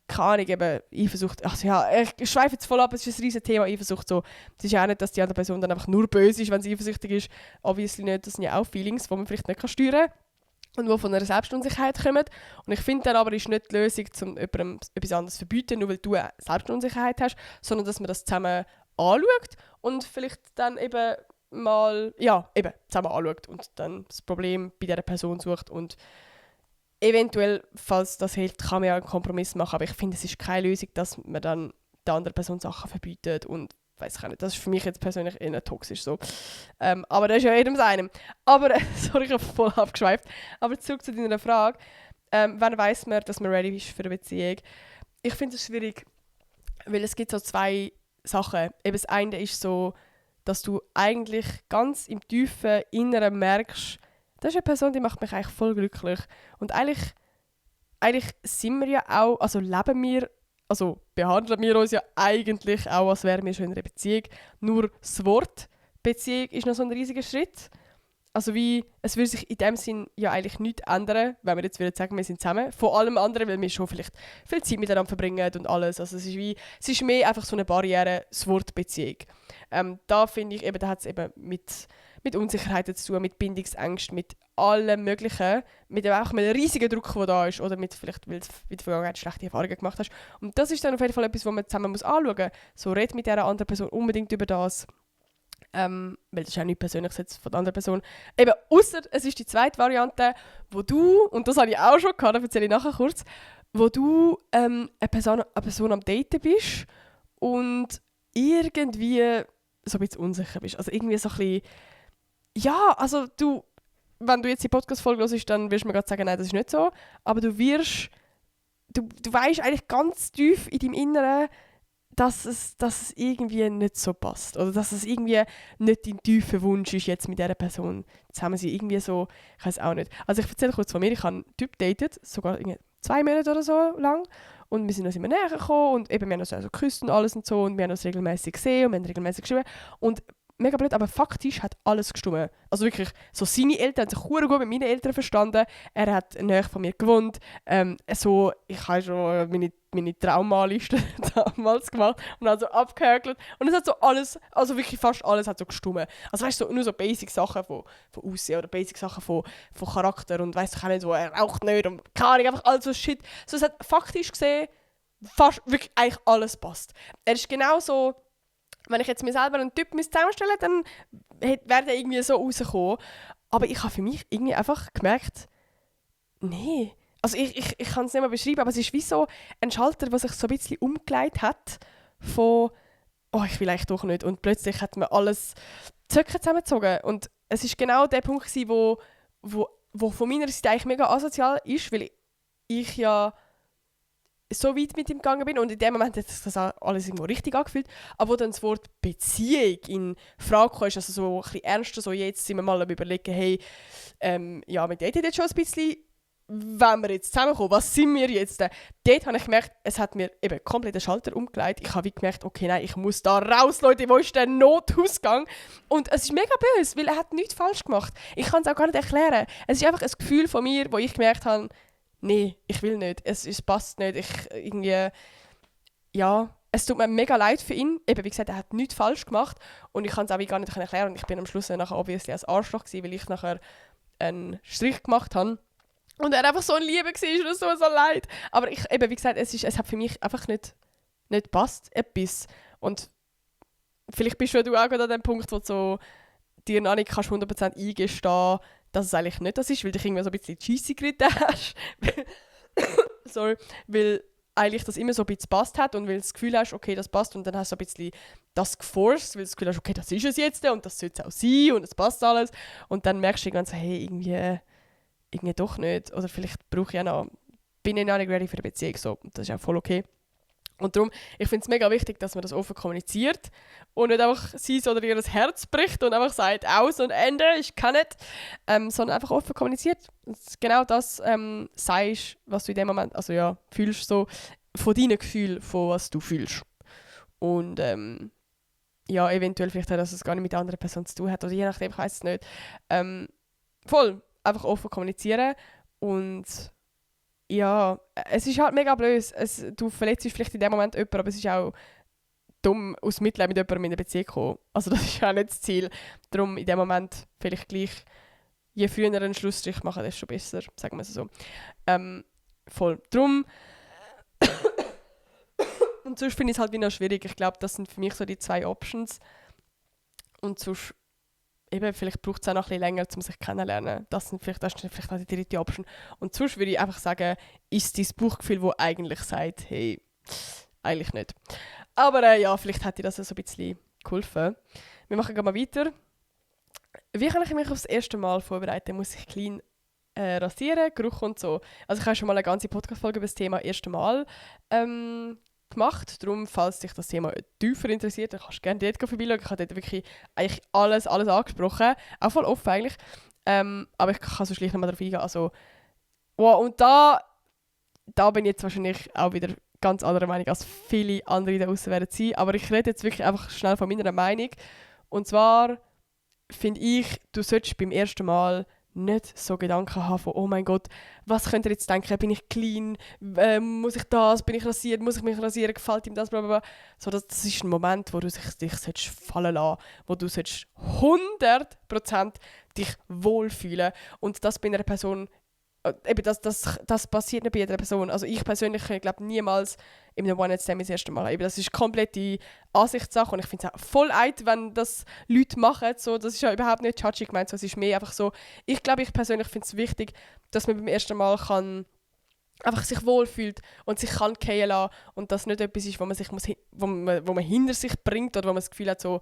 keine Ahnung, eben Eifersucht, also ja, ich schweife jetzt voll ab, es ist ein riesiges Thema, Eifersucht, so. Es ist ja auch nicht, dass die andere Person dann einfach nur böse ist, wenn sie eifersüchtig ist, obviously nicht, das sind ja auch Feelings, die man vielleicht nicht steuern kann und die von einer Selbstunsicherheit kommen. Und ich finde dann aber, ist nicht die Lösung, um jemandem etwas anderes zu verbieten, nur weil du eine Selbstunsicherheit hast, sondern dass man das zusammen anschaut und vielleicht dann eben mal, ja, eben zusammen anschaut und dann das Problem bei dieser Person sucht und eventuell, falls das hilft, kann man ja einen Kompromiss machen, aber ich finde, es ist keine Lösung, dass man dann der anderen Person Sachen verbietet und weiß ich auch nicht, das ist für mich jetzt persönlich eher toxisch so. Aber das ist ja jedem seinem. Aber, sorry, ich habe voll abgeschweift, aber zurück zu deiner Frage, wann weiss man, dass man ready ist für eine Beziehung? Ich finde es schwierig, weil es gibt so zwei Sachen. Eben das eine ist so, dass du eigentlich ganz im tiefen Inneren merkst, das ist eine Person, die macht mich eigentlich voll glücklich. Und eigentlich sind wir ja auch, also leben wir, also behandeln wir uns ja eigentlich auch, als wären wir schon in einer Beziehung. Nur das Wort Beziehung ist noch so ein riesiger Schritt. Also wie, es würde sich in dem Sinn ja eigentlich nichts ändern, wenn wir jetzt würden sagen, wir sind zusammen. Von allem anderen, weil wir schon vielleicht viel Zeit miteinander verbringen und alles. Also es ist mehr einfach so eine Barriere, das Wort Beziehung. Da finde ich eben, da hat es eben mit Unsicherheiten zu tun, mit Bindungsängsten, mit allem Möglichen, mit eben auch mit einem riesigen Druck, der da ist, oder mit vielleicht, weil du in der Vergangenheit schlechte Erfahrungen gemacht hast. Und das ist dann auf jeden Fall etwas, was man zusammen anschauen muss. So, red mit dieser anderen Person unbedingt über das. Weil das ist auch nicht persönlich jetzt von der anderen Person. Eben, ausser es ist die zweite Variante, wo du, und das habe ich auch schon gehabt, das erzähle ich nachher kurz, wo du eine Person am Daten bist und irgendwie so ein bisschen unsicher bist. Also irgendwie so ein bisschen, ja, also du, wenn du jetzt die Podcast-Folge hörst, dann wirst du mir gerade sagen, nein, das ist nicht so, aber du weißt eigentlich ganz tief in deinem Inneren, dass es irgendwie nicht so passt. Oder dass es irgendwie nicht dein tiefer Wunsch ist, jetzt mit dieser Person zusammen zu sein. Irgendwie so, ich weiß auch nicht. Also ich erzähle kurz von mir, ich habe einen Typ datet, sogar 2 Monate oder so lang. Und wir sind uns immer näher gekommen und eben, wir haben uns also geküsst und alles und so und wir haben uns regelmäßig gesehen und wir haben regelmäßig geschrieben. Und mega blöd, aber faktisch hat alles gestimmt. Also wirklich, so seine Eltern haben sich sehr gut mit meinen Eltern verstanden. Er hat näher von mir gewohnt. Ich habe schon meine Traumaliste damals gemacht und also abgehäkelt. Und es hat so alles, also wirklich fast alles hat so gestimmt. Also weißt du, so, nur so Basic-Sachen von Aussehen oder Basic-Sachen von Charakter und weißt du auch nicht, so, er raucht nicht und keine Ahnung, einfach alles so Shit. So, es hat faktisch gesehen fast wirklich eigentlich alles passt. Er ist genauso. Wenn ich jetzt mir selber einen Typ zusammenstelle, dann wäre der irgendwie so rauskommen. Aber ich habe für mich irgendwie einfach gemerkt, nee. Also ich kann es nicht mehr beschreiben, aber es ist wie so ein Schalter, der sich so ein bisschen umgelegt hat von «Oh, ich will eigentlich doch nicht». Und plötzlich hat man alles Zöcke zusammengezogen. Und es war genau der Punkt, wo von meiner Seite eigentlich mega asozial ist, weil ich ja so weit mit ihm gegangen bin und in dem Moment hat sich das alles irgendwo richtig angefühlt, aber wo dann das Wort Beziehung in Frage kam, also so ein bisschen ernster, so jetzt sind wir mal am überlegen, hey, ja, wir daten jetzt schon ein bisschen, wenn wir jetzt zusammenkommen, was sind wir jetzt? Dort habe ich gemerkt, es hat mir eben komplett den Schalter umgelegt. Ich habe gemerkt, okay, nein, ich muss da raus, Leute, wo ist der Notausgang? Und es ist mega böse, weil er hat nichts falsch gemacht. Ich kann es auch gar nicht erklären. Es ist einfach ein Gefühl von mir, wo ich gemerkt habe, nee, ich will nicht, es passt nicht, es tut mir mega leid für ihn. Eben, wie gesagt, er hat nichts falsch gemacht und ich kann es auch gar nicht erklären und ich bin am Schluss nachher obviously als Arschloch gewesen, weil ich nachher einen Strich gemacht habe und er einfach so in Liebe war und es tut mir so leid. Aber wie gesagt, es hat für mich einfach nicht nicht passt, etwas. Und vielleicht bist du auch gerade an dem Punkt, wo du so dir noch nicht 100% eingestehen, dass es eigentlich nicht das ist, weil dich irgendwie so ein bisschen Cheesy geritten hast. Sorry, weil eigentlich das immer so ein bisschen passt hat und weil du das Gefühl hast, okay, das passt und dann hast du so ein bisschen das geforst, weil du das Gefühl hast, okay, das ist es jetzt und das soll es auch sein und es passt alles und dann merkst du irgendwann so, hey, irgendwie doch nicht oder vielleicht brauche ich ja noch, bin ich noch nicht ready für eine Beziehung, so, und das ist auch voll okay. Und darum, ich finde es mega wichtig, dass man das offen kommuniziert und nicht einfach sein oder ihr Herz bricht und einfach sagt, aus und Ende, ich kann nicht, sondern einfach offen kommuniziert. Und genau das sagst, was du in dem Moment, also ja, fühlst so, von deinen Gefühlen, von was du fühlst. Und ja, eventuell vielleicht auch, dass es gar nicht mit der anderen Person zu tun hat oder je nachdem, ich weiß es nicht. Voll, einfach offen kommunizieren und ja, es ist halt mega blöd. Du verletzt vielleicht in dem Moment jemanden, aber es ist auch dumm, aus Mitleid mit jemandem in eine Beziehung zu kommen. Also das ist auch nicht das Ziel. Darum in dem Moment vielleicht gleich, je früher einen Schlussstrich machen, desto besser, sagen wir es so. Voll. Darum und sonst finde ich es halt wieder schwierig. Ich glaube, das sind für mich so die 2 Options. Und sonst eben, vielleicht braucht es auch noch ein bisschen länger, um sich kennenzulernen. Das ist vielleicht auch die 3. Option. Und sonst würde ich einfach sagen, ist dein Bauchgefühl, das eigentlich sagt, hey, eigentlich nicht. Aber ja, vielleicht hat dir das so ein bisschen geholfen. Wir machen mal weiter. Wie kann ich mich aufs erste Mal vorbereiten? Muss ich clean rasieren, Geruch und so. Also ich habe schon mal eine ganze Podcast-Folge über das Thema erste Mal gemacht. Darum, falls dich das Thema tiefer interessiert, dann kannst du gerne dort vorbeischauen. Ich habe dort wirklich eigentlich alles angesprochen. Auch voll offen eigentlich. Aber ich kann so schlicht nochmal darauf eingehen. Also, wow, und da bin ich jetzt wahrscheinlich auch wieder ganz anderer Meinung als viele andere da draussen werden sein. Aber ich rede jetzt wirklich einfach schnell von meiner Meinung. Und zwar finde ich, du solltest beim ersten Mal nicht so Gedanken haben von «Oh mein Gott, was könnt ihr jetzt denken? Bin ich clean? Muss ich das? Bin ich rasiert? Muss ich mich rasieren? Gefällt ihm das?» Blablabla. So, das ist ein Moment, wo du dich fallen lassen solltest, wo du 100% dich wohlfühlen. Und das bei einer Person, eben das passiert nicht bei jeder Person. Also ich persönlich glaube niemals in einem One-Night-Stand das erste Mal. Eben, das ist komplett die Ansichtssache und ich finde es auch voll eid, wenn das Leute machen. So, das ist ja überhaupt nicht judgy gemeint, so, es ist mehr einfach so. Ich glaube, ich persönlich finde es wichtig, dass man beim ersten Mal kann einfach sich wohlfühlt und sich kann fallen lassen und das nicht etwas ist, wo man hinter sich bringt oder wo man das Gefühl hat, so,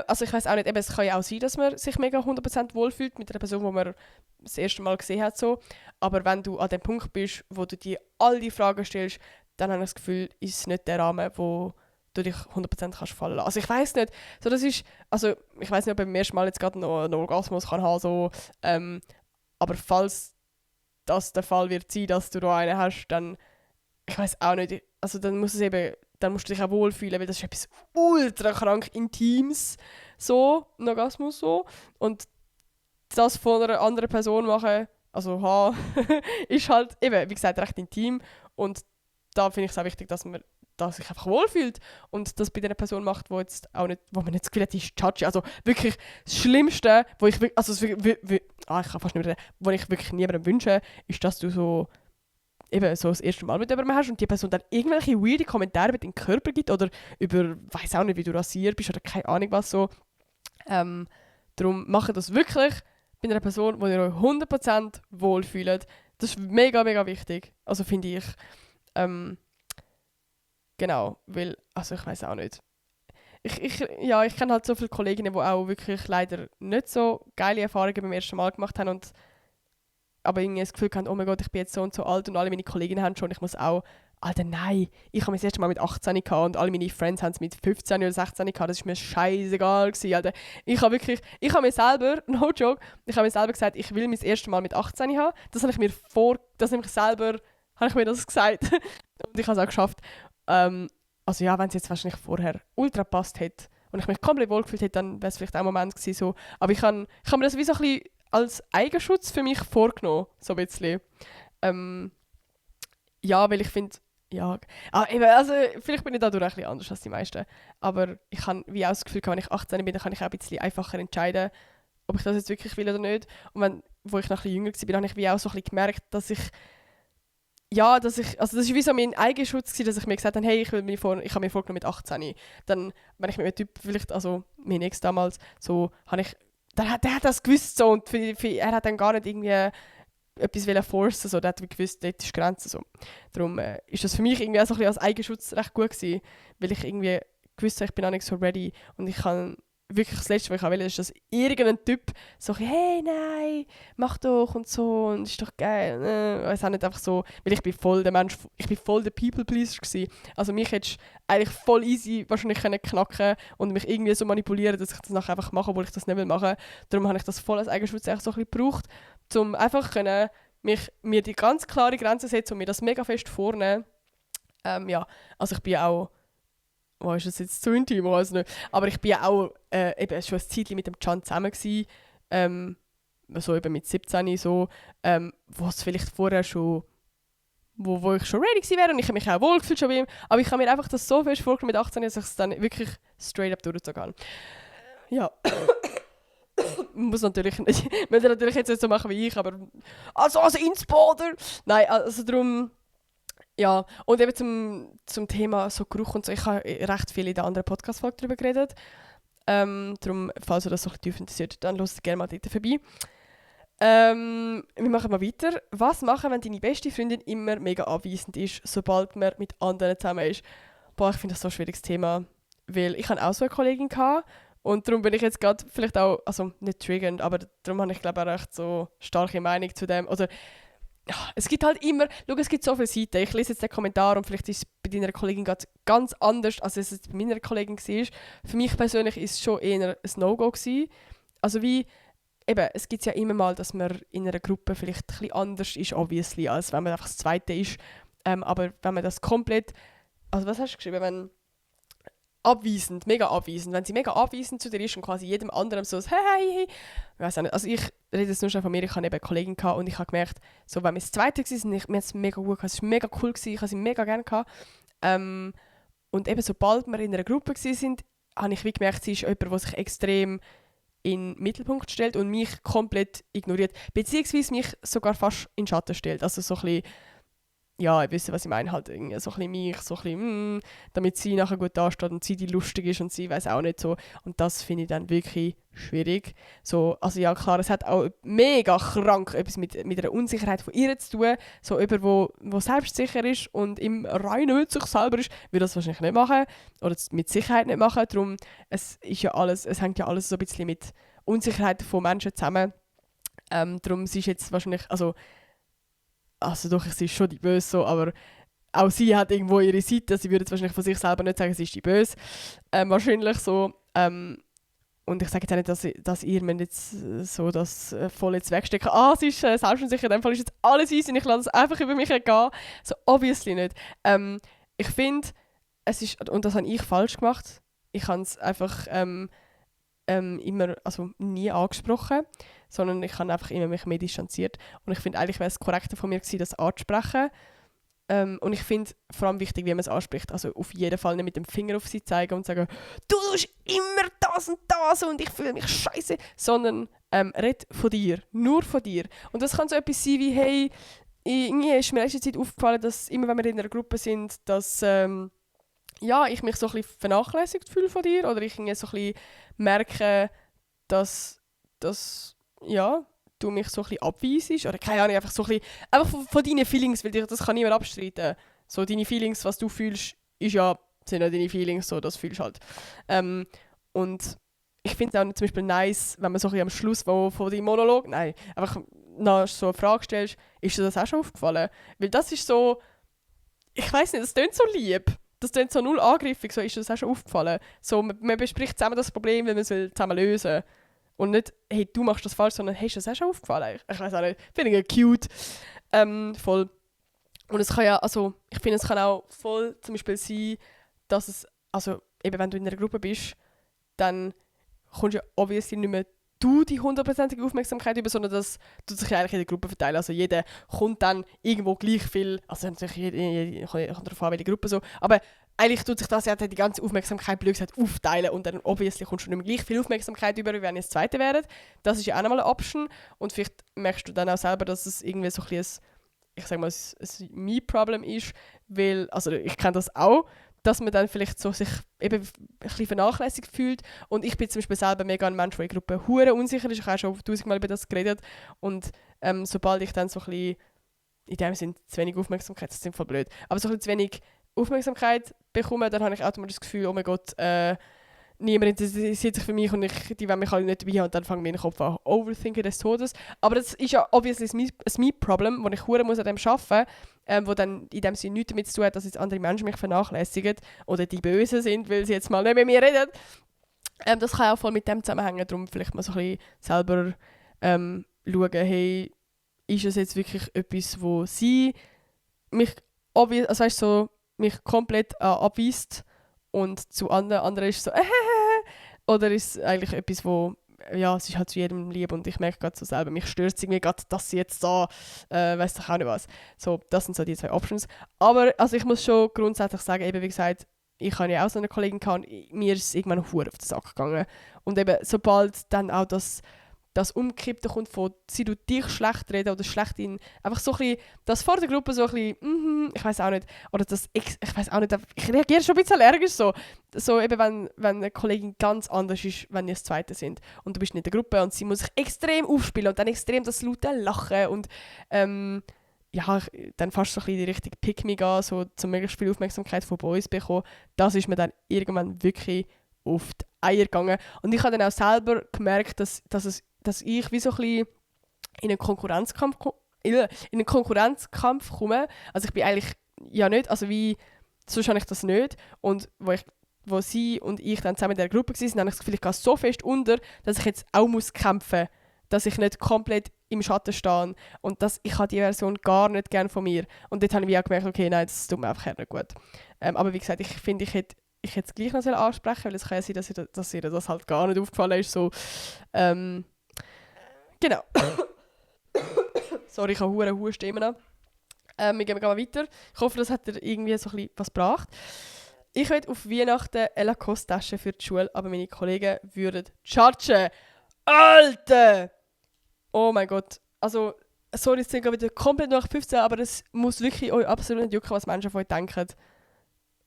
also ich weiß auch nicht, eben, es kann ja auch sein, dass man sich mega 100% wohlfühlt mit einer Person, die man das erste Mal gesehen hat. So. Aber wenn du an dem Punkt bist, wo du dir all die Fragen stellst, dann habe ich das Gefühl, ist es nicht der Rahmen, wo du dich 100% kannst fallen lassen. Also ich weiß nicht, so das ist, also ich weiß nicht, ob ich beim ersten Mal jetzt gerade noch einen Orgasmus kann haben, so, aber falls das der Fall wird sein, dass du da einen hast, dann, ich weiß auch nicht, also dann musst du dich auch wohlfühlen, weil das ist etwas ultra krank Intimes, so, ein Orgasmus so. Und das von einer anderen Person machen, also ist halt eben, wie gesagt, recht intim. Und da finde ich es auch wichtig, dass man sich einfach wohlfühlt und das bei einer Person macht, wo man nicht das Gefühl hat, die ist judgy. Also wirklich das Schlimmste, wo ich wirklich, also ich kann fast nicht mehr reden, wo ich wirklich niemandem wünsche, ist, dass du so eben so das erste Mal mit jemandem hast und die Person dann irgendwelche weirde Kommentare über deinen Körper gibt oder über, weiß auch nicht, wie du rasiert bist oder keine Ahnung was so. Darum macht das wirklich bei einer Person, wo ihr euch 100% wohlfühlt. Das ist mega, mega wichtig. Also finde ich. Genau, weil, also ich weiß auch nicht. Ich kenne halt so viele Kolleginnen, die auch wirklich leider nicht so geile Erfahrungen beim ersten Mal gemacht haben und aber irgendwie das Gefühl hatten, oh mein Gott, ich bin jetzt so und so alt und alle meine Kolleginnen haben schon, ich muss auch, Alter, nein, ich habe das erste Mal mit 18 gehabt und alle meine Friends haben es mit 15 oder 16 gehabt, das war mir scheißegal gewesen, Alter. Ich habe mir selber, no joke, ich habe mir selber gesagt, ich will mein erstes Mal mit 18 haben, das habe ich mir das gesagt und ich habe es auch geschafft. Also ja, wenn es jetzt wahrscheinlich vorher ultra gepasst hätte und ich mich komplett wohlgefühlt hätte, dann wäre es vielleicht auch ein Moment gewesen, so. Aber ich habe mir das wie so ein bisschen als Eigenschutz für mich vorgenommen, so ein bisschen. Ja, weil ich finde, ja, eben, also vielleicht bin ich dadurch ein bisschen anders als die meisten, aber ich habe wie auch das Gefühl, wenn ich 18 bin, dann kann ich auch ein bisschen einfacher entscheiden, ob ich das jetzt wirklich will oder nicht. Und wo ich noch ein bisschen jünger war, habe ich wie auch so ein bisschen gemerkt, dass ich ja, das ist wie so mein Eigenschutz gewesen, dass ich mir gesagt habe, hey, ich habe mir vorgenommen mit 18. Dann, wenn ich mit einem Typ, vielleicht, also mein Ex damals, so, der hat das gewusst so und er hat dann gar nicht irgendwie etwas forcen, so, der hat gewusst, dort ist die Grenze so. Darum ist das für mich irgendwie auch so ein bisschen als Eigenschutz recht gut gewesen, weil ich irgendwie gewusst habe, ich bin auch nicht so ready und ich kann wirklich das Letzte, was ich will, ist, dass irgendein Typ so hey, nein, mach doch und so und ist doch geil. Weiß auch nicht, einfach so, weil ich bin voll der Mensch, ich bin voll der People-Pleaser gewesen. Also mich hättest du eigentlich voll easy wahrscheinlich knacken und mich irgendwie so manipulieren, dass ich das nachher einfach mache, obwohl ich das nicht will machen. Darum habe ich das voll als Eigenschutz eigentlich so ein bisschen gebraucht, um einfach mir die ganz klare Grenze setzen und mir das mega fest vornehmen. Ja, also ich bin auch ist das jetzt zu intim? Ich weiß nicht. Aber ich bin ja auch eben schon ein Zeitchen mit dem Can zusammen gewesen, so eben mit 17 so, wo es vielleicht vorher schon, wo ich schon ready gewesen wäre und ich habe mich auch wohl gefühlt schon bei ihm, aber ich habe mir einfach das so fest vorgenommen mit 18, dass ich es dann wirklich straight up durchziehen kann. Ja. Man muss natürlich nicht, man will natürlich jetzt nicht so machen wie ich, aber also Inspader! Nein, also darum. Ja, und eben zum Thema so Geruch und so, ich habe recht viel in der anderen Podcast-Folge darüber geredet. Darum, falls ihr das so tief interessiert, dann hört gerne mal dort vorbei. Wir machen mal weiter. Was machen, wenn deine beste Freundin immer mega abweisend ist, sobald man mit anderen zusammen ist? Boah, ich finde das so ein schwieriges Thema, weil ich hatte auch so eine Kollegin gehabt, und darum bin ich jetzt gerade vielleicht auch, also nicht triggernd, aber darum habe ich glaube auch recht so starke Meinung zu dem, oder ja, es gibt halt immer, schau, es gibt so viele Seiten. Ich lese jetzt den Kommentar und vielleicht ist es bei deiner Kollegin ganz anders, als es bei meiner Kollegin war. Für mich persönlich war es schon eher ein No-Go gewesen. Also wie, eben, es gibt ja immer mal, dass man in einer Gruppe vielleicht ein bisschen anders ist, obviously, als wenn man einfach das Zweite ist. Aber wenn man das komplett, also was hast du geschrieben, wenn abweisend, mega abweisend. Wenn sie mega abweisend zu dir ist und quasi jedem anderen so hey. Ich weiß auch nicht. Also ich rede jetzt nur schon von mir, ich hatte eben eine Kollegin gehabt und ich habe gemerkt, so, wenn wir das Zweite waren, mir hat es mega gut gehabt, es war mega cool, ich habe sie mega gerne gehabt. Und eben sobald wir in einer Gruppe waren, habe ich wie gemerkt, sie ist jemand, der sich extrem in den Mittelpunkt stellt und mich komplett ignoriert. Beziehungsweise mich sogar fast in den Schatten stellt. Also so ein bisschen, ja, ich weiß, was ich meine, halt irgendwie so ein bisschen mich, so ein bisschen, damit sie nachher gut dasteht und sie die lustig ist und sie weiß auch nicht so. Und das finde ich dann wirklich schwierig. So, also ja, klar, es hat auch mega krank etwas mit einer Unsicherheit von ihr zu tun. So jemand, wo selbstsicher ist und im Reinen mit sich selber ist, würde das wahrscheinlich nicht machen oder mit Sicherheit nicht machen. Darum, es hängt ja alles so ein bisschen mit Unsicherheit von Menschen zusammen. Darum, sie ist jetzt wahrscheinlich, also doch, sie ist schon die Böse, so, aber auch sie hat irgendwo ihre Seite. Sie würde jetzt wahrscheinlich von sich selber nicht sagen, sie ist die Böse. Wahrscheinlich so. Und ich sage jetzt auch nicht, dass ihr mir jetzt so das voll jetzt wegstecken. Sie ist selbstsicher, in dem Fall ist jetzt alles easy und ich lasse es einfach über mich gehen. So, obviously nicht. Ich finde, es ist, und das habe ich falsch gemacht, ich habe es einfach immer, also nie angesprochen, sondern ich habe einfach immer mich mehr distanziert. Und ich finde, eigentlich wäre es korrekter von mir gewesen, das anzusprechen. Und ich finde vor allem wichtig, wie man es anspricht. Also auf jeden Fall nicht mit dem Finger auf sie zeigen und sagen, du tust immer das und das und ich fühle mich scheiße, sondern red von dir, nur von dir. Und das kann so etwas sein wie, hey, irgendwie ist mir in letzter Zeit aufgefallen, dass immer wenn wir in einer Gruppe sind, dass ich mich so ein bisschen vernachlässigt fühle von dir oder ich irgendwie so ein bisschen merke, dass du mich so ein bisschen abweisst oder keine Ahnung, einfach so ein bisschen, einfach von deinen Feelings, weil das kann niemand abstreiten. So deine Feelings, was du fühlst, sind ja deine Feelings, so das fühlst halt. Und ich finde es auch zum Beispiel nice, wenn man so ein bisschen am Schluss von deinem Monolog, einfach noch so eine Frage stellst, ist dir das auch schon aufgefallen? Weil das ist so, ich weiss nicht, das klingt so lieb. Das klingt so null angriffig, so ist dir das auch schon aufgefallen. So, man bespricht zusammen das Problem, weil man es zusammen lösen will. Und nicht, hey, du machst das falsch, sondern hey, ist das auch schon aufgefallen? Ich weiß auch nicht, finde ich cute. Voll. Und es kann ja, also, ich finde, es kann auch voll zum Beispiel sein, dass es, also, eben wenn du in einer Gruppe bist, dann kommst ja obviously nicht mehr du die 100%ige Aufmerksamkeit über, sondern das tut sich eigentlich in der Gruppe verteilen. Also jeder kommt dann irgendwo gleich viel, also natürlich jeder kommt darauf an, welche Gruppe so, aber eigentlich tut sich das ja die ganze Aufmerksamkeit blöd gesagt aufteilen und dann obviously kommst du nicht mehr gleich viel Aufmerksamkeit über, wie wenn ihr das Zweite wäret. Das ist ja auch nochmal eine Option und vielleicht merkst du dann auch selber, dass es irgendwie so ein bisschen ich sage mal, ein Me-Problem ist, weil, also ich kenne das auch, dass man dann vielleicht so sich eben ein bisschen vernachlässigt fühlt. Und ich bin zum Beispiel selber mega ein Mensch, der in Gruppen hure unsicher ist. Ich habe schon 1000-mal über das geredet. Und sobald ich dann so ein bisschen, in dem Sinne zu wenig Aufmerksamkeit, das ist voll blöd, aber so ein bisschen zu wenig Aufmerksamkeit bekomme, dann habe ich automatisch das Gefühl, oh mein Gott, niemand interessiert sich für mich und die wollen mich alle nicht dabei haben und dann fange ich meinen Kopf an overthinken des Todes. Aber das ist ja obviously ein Me-Problem, wo ich hure muss an dem arbeiten muss, wo dann in dem Sinne nichts damit zu tun hat, dass jetzt andere Menschen mich vernachlässigen oder die Bösen sind, weil sie jetzt mal nicht mit mir reden. Das kann auch voll mit dem zusammenhängen, darum vielleicht mal so ein bisschen selber schauen, hey, ist es jetzt wirklich etwas, wo sie mich, also weißt, so, mich komplett abweist und zu anderen ist so oder ist es eigentlich etwas, wo ja, es ist halt zu jedem lieb und ich merke gerade so selber, mich stört es irgendwie gerade, dass sie jetzt da, weiss ich auch nicht was. So, das sind so die 2 Options. Aber also ich muss schon grundsätzlich sagen, eben wie gesagt, ich habe ja auch so eine Kollegin gehabt, mir ist es irgendwann hure auf den Sack gegangen. Und eben, sobald dann auch das Umkippte kommt von, sie tut dich schlecht reden oder schlecht in, einfach so ein bisschen, das vor der Gruppe so ein bisschen, ich weiß auch nicht, oder das, ich weiß auch nicht, ich reagiere schon ein bisschen allergisch so. So eben, wenn eine Kollegin ganz anders ist, wenn ihr das Zweite sind und du bist nicht in der Gruppe und sie muss sich extrem aufspielen und dann extrem das laute Lachen und ja, dann fast so ein bisschen die Richtung Pick-me gehen, so zum möglichst viel Aufmerksamkeit von Boys bekommen, das ist mir dann irgendwann wirklich auf die Eier gegangen. Und ich habe dann auch selber gemerkt, dass ich wie so ein bisschen in einen Konkurrenzkampf komme. Also ich bin eigentlich ja nicht, also wie, sonst habe ich das nicht. Und wo sie und ich dann zusammen in der Gruppe waren, habe ich das Gefühl, ich gehe so fest unter, dass ich jetzt auch kämpfen muss, dass ich nicht komplett im Schatten stehe. Und ich habe die Version gar nicht gerne von mir. Und dort habe ich auch gemerkt, okay, nein, das tut mir einfach nicht gut. Aber wie gesagt, ich finde, ich hätte es gleich noch ansprechen, weil es kann ja sein, dass ihr das halt gar nicht aufgefallen ist. So, genau. Sorry, ich habe hure Husten immer noch. Wir gehen mal weiter. Ich hoffe, das hat dir irgendwie so ein bisschen was gebracht. Ich will auf Weihnachten eine Lacoste-Tasche für die Schule, aber meine Kollegen würden chargen. Alter! Oh mein Gott. Also, sorry, jetzt sind wir wieder komplett nach 15, aber das muss wirklich euch absolut nicht jucken, was Menschen von euch denken.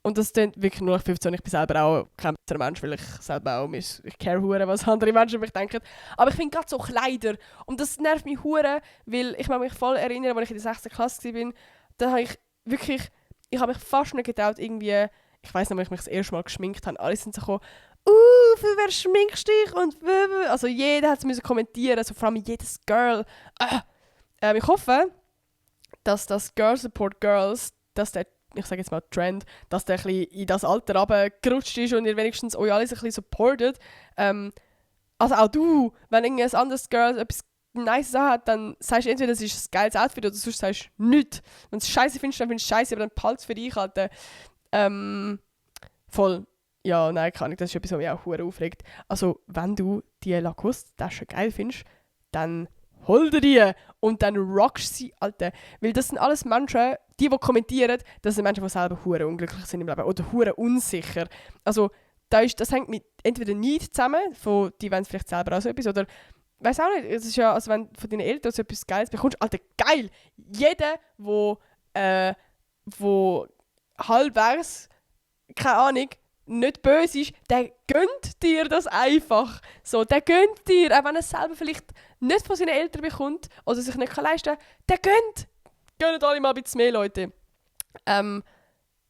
Und das klingt wirklich nur nach 15. Ich bin selber auch kein besserer Mensch, weil ich selber auch ich care hure, was andere Menschen über mich denken. Aber ich finde gerade so Kleider. Und das nervt mich hure, weil ich mich voll erinnern, als ich in der 6. Klasse war, da habe ich wirklich, ich habe mich fast nicht getraut, irgendwie, ich weiss noch, als ich mich das erste Mal geschminkt habe, alle sind so gekommen, für wer schminkst du dich? Und also jeder hat es kommentieren, also vor allem jedes Girl. Ich hoffe, dass das Girl Support Girls, dass der, ich sage jetzt mal Trend, dass der ein bisschen in das Alter runtergerutscht ist und ihr wenigstens euch alles ein bisschen supportet. Also auch du, wenn ein anderes Girl etwas Nice hat, dann sagst du entweder, das ist ein geiles Outfit oder sonst sagst du nichts. Wenn du es scheiße findest, dann findest du es scheiße, aber dann behalt's für dich halt. Voll. Ja, nein, kann ich. Das ist etwas, was mich auch hure aufregt. Also, wenn du die Lacoste-Tasche geil findest, dann hol dir die und dann rockst sie, Alter. Weil das sind alles Menschen, die kommentieren, das sind Menschen, die selber hure unglücklich sind im Leben oder hure unsicher. Also, das hängt mit entweder nicht zusammen, von die wollen vielleicht selber auch so etwas, oder weiß auch nicht, es ist ja, also wenn du von deinen Eltern so etwas Geiles bekommst, Alter, geil! Jeder, wo halbwegs, keine Ahnung, nicht böse ist, der gönnt dir das einfach. So, der gönnt dir, auch wenn er es selber vielleicht nicht von seinen Eltern bekommt oder sich nicht leisten kann, der gönnt. Gönnt alle mal ein bisschen mehr, Leute.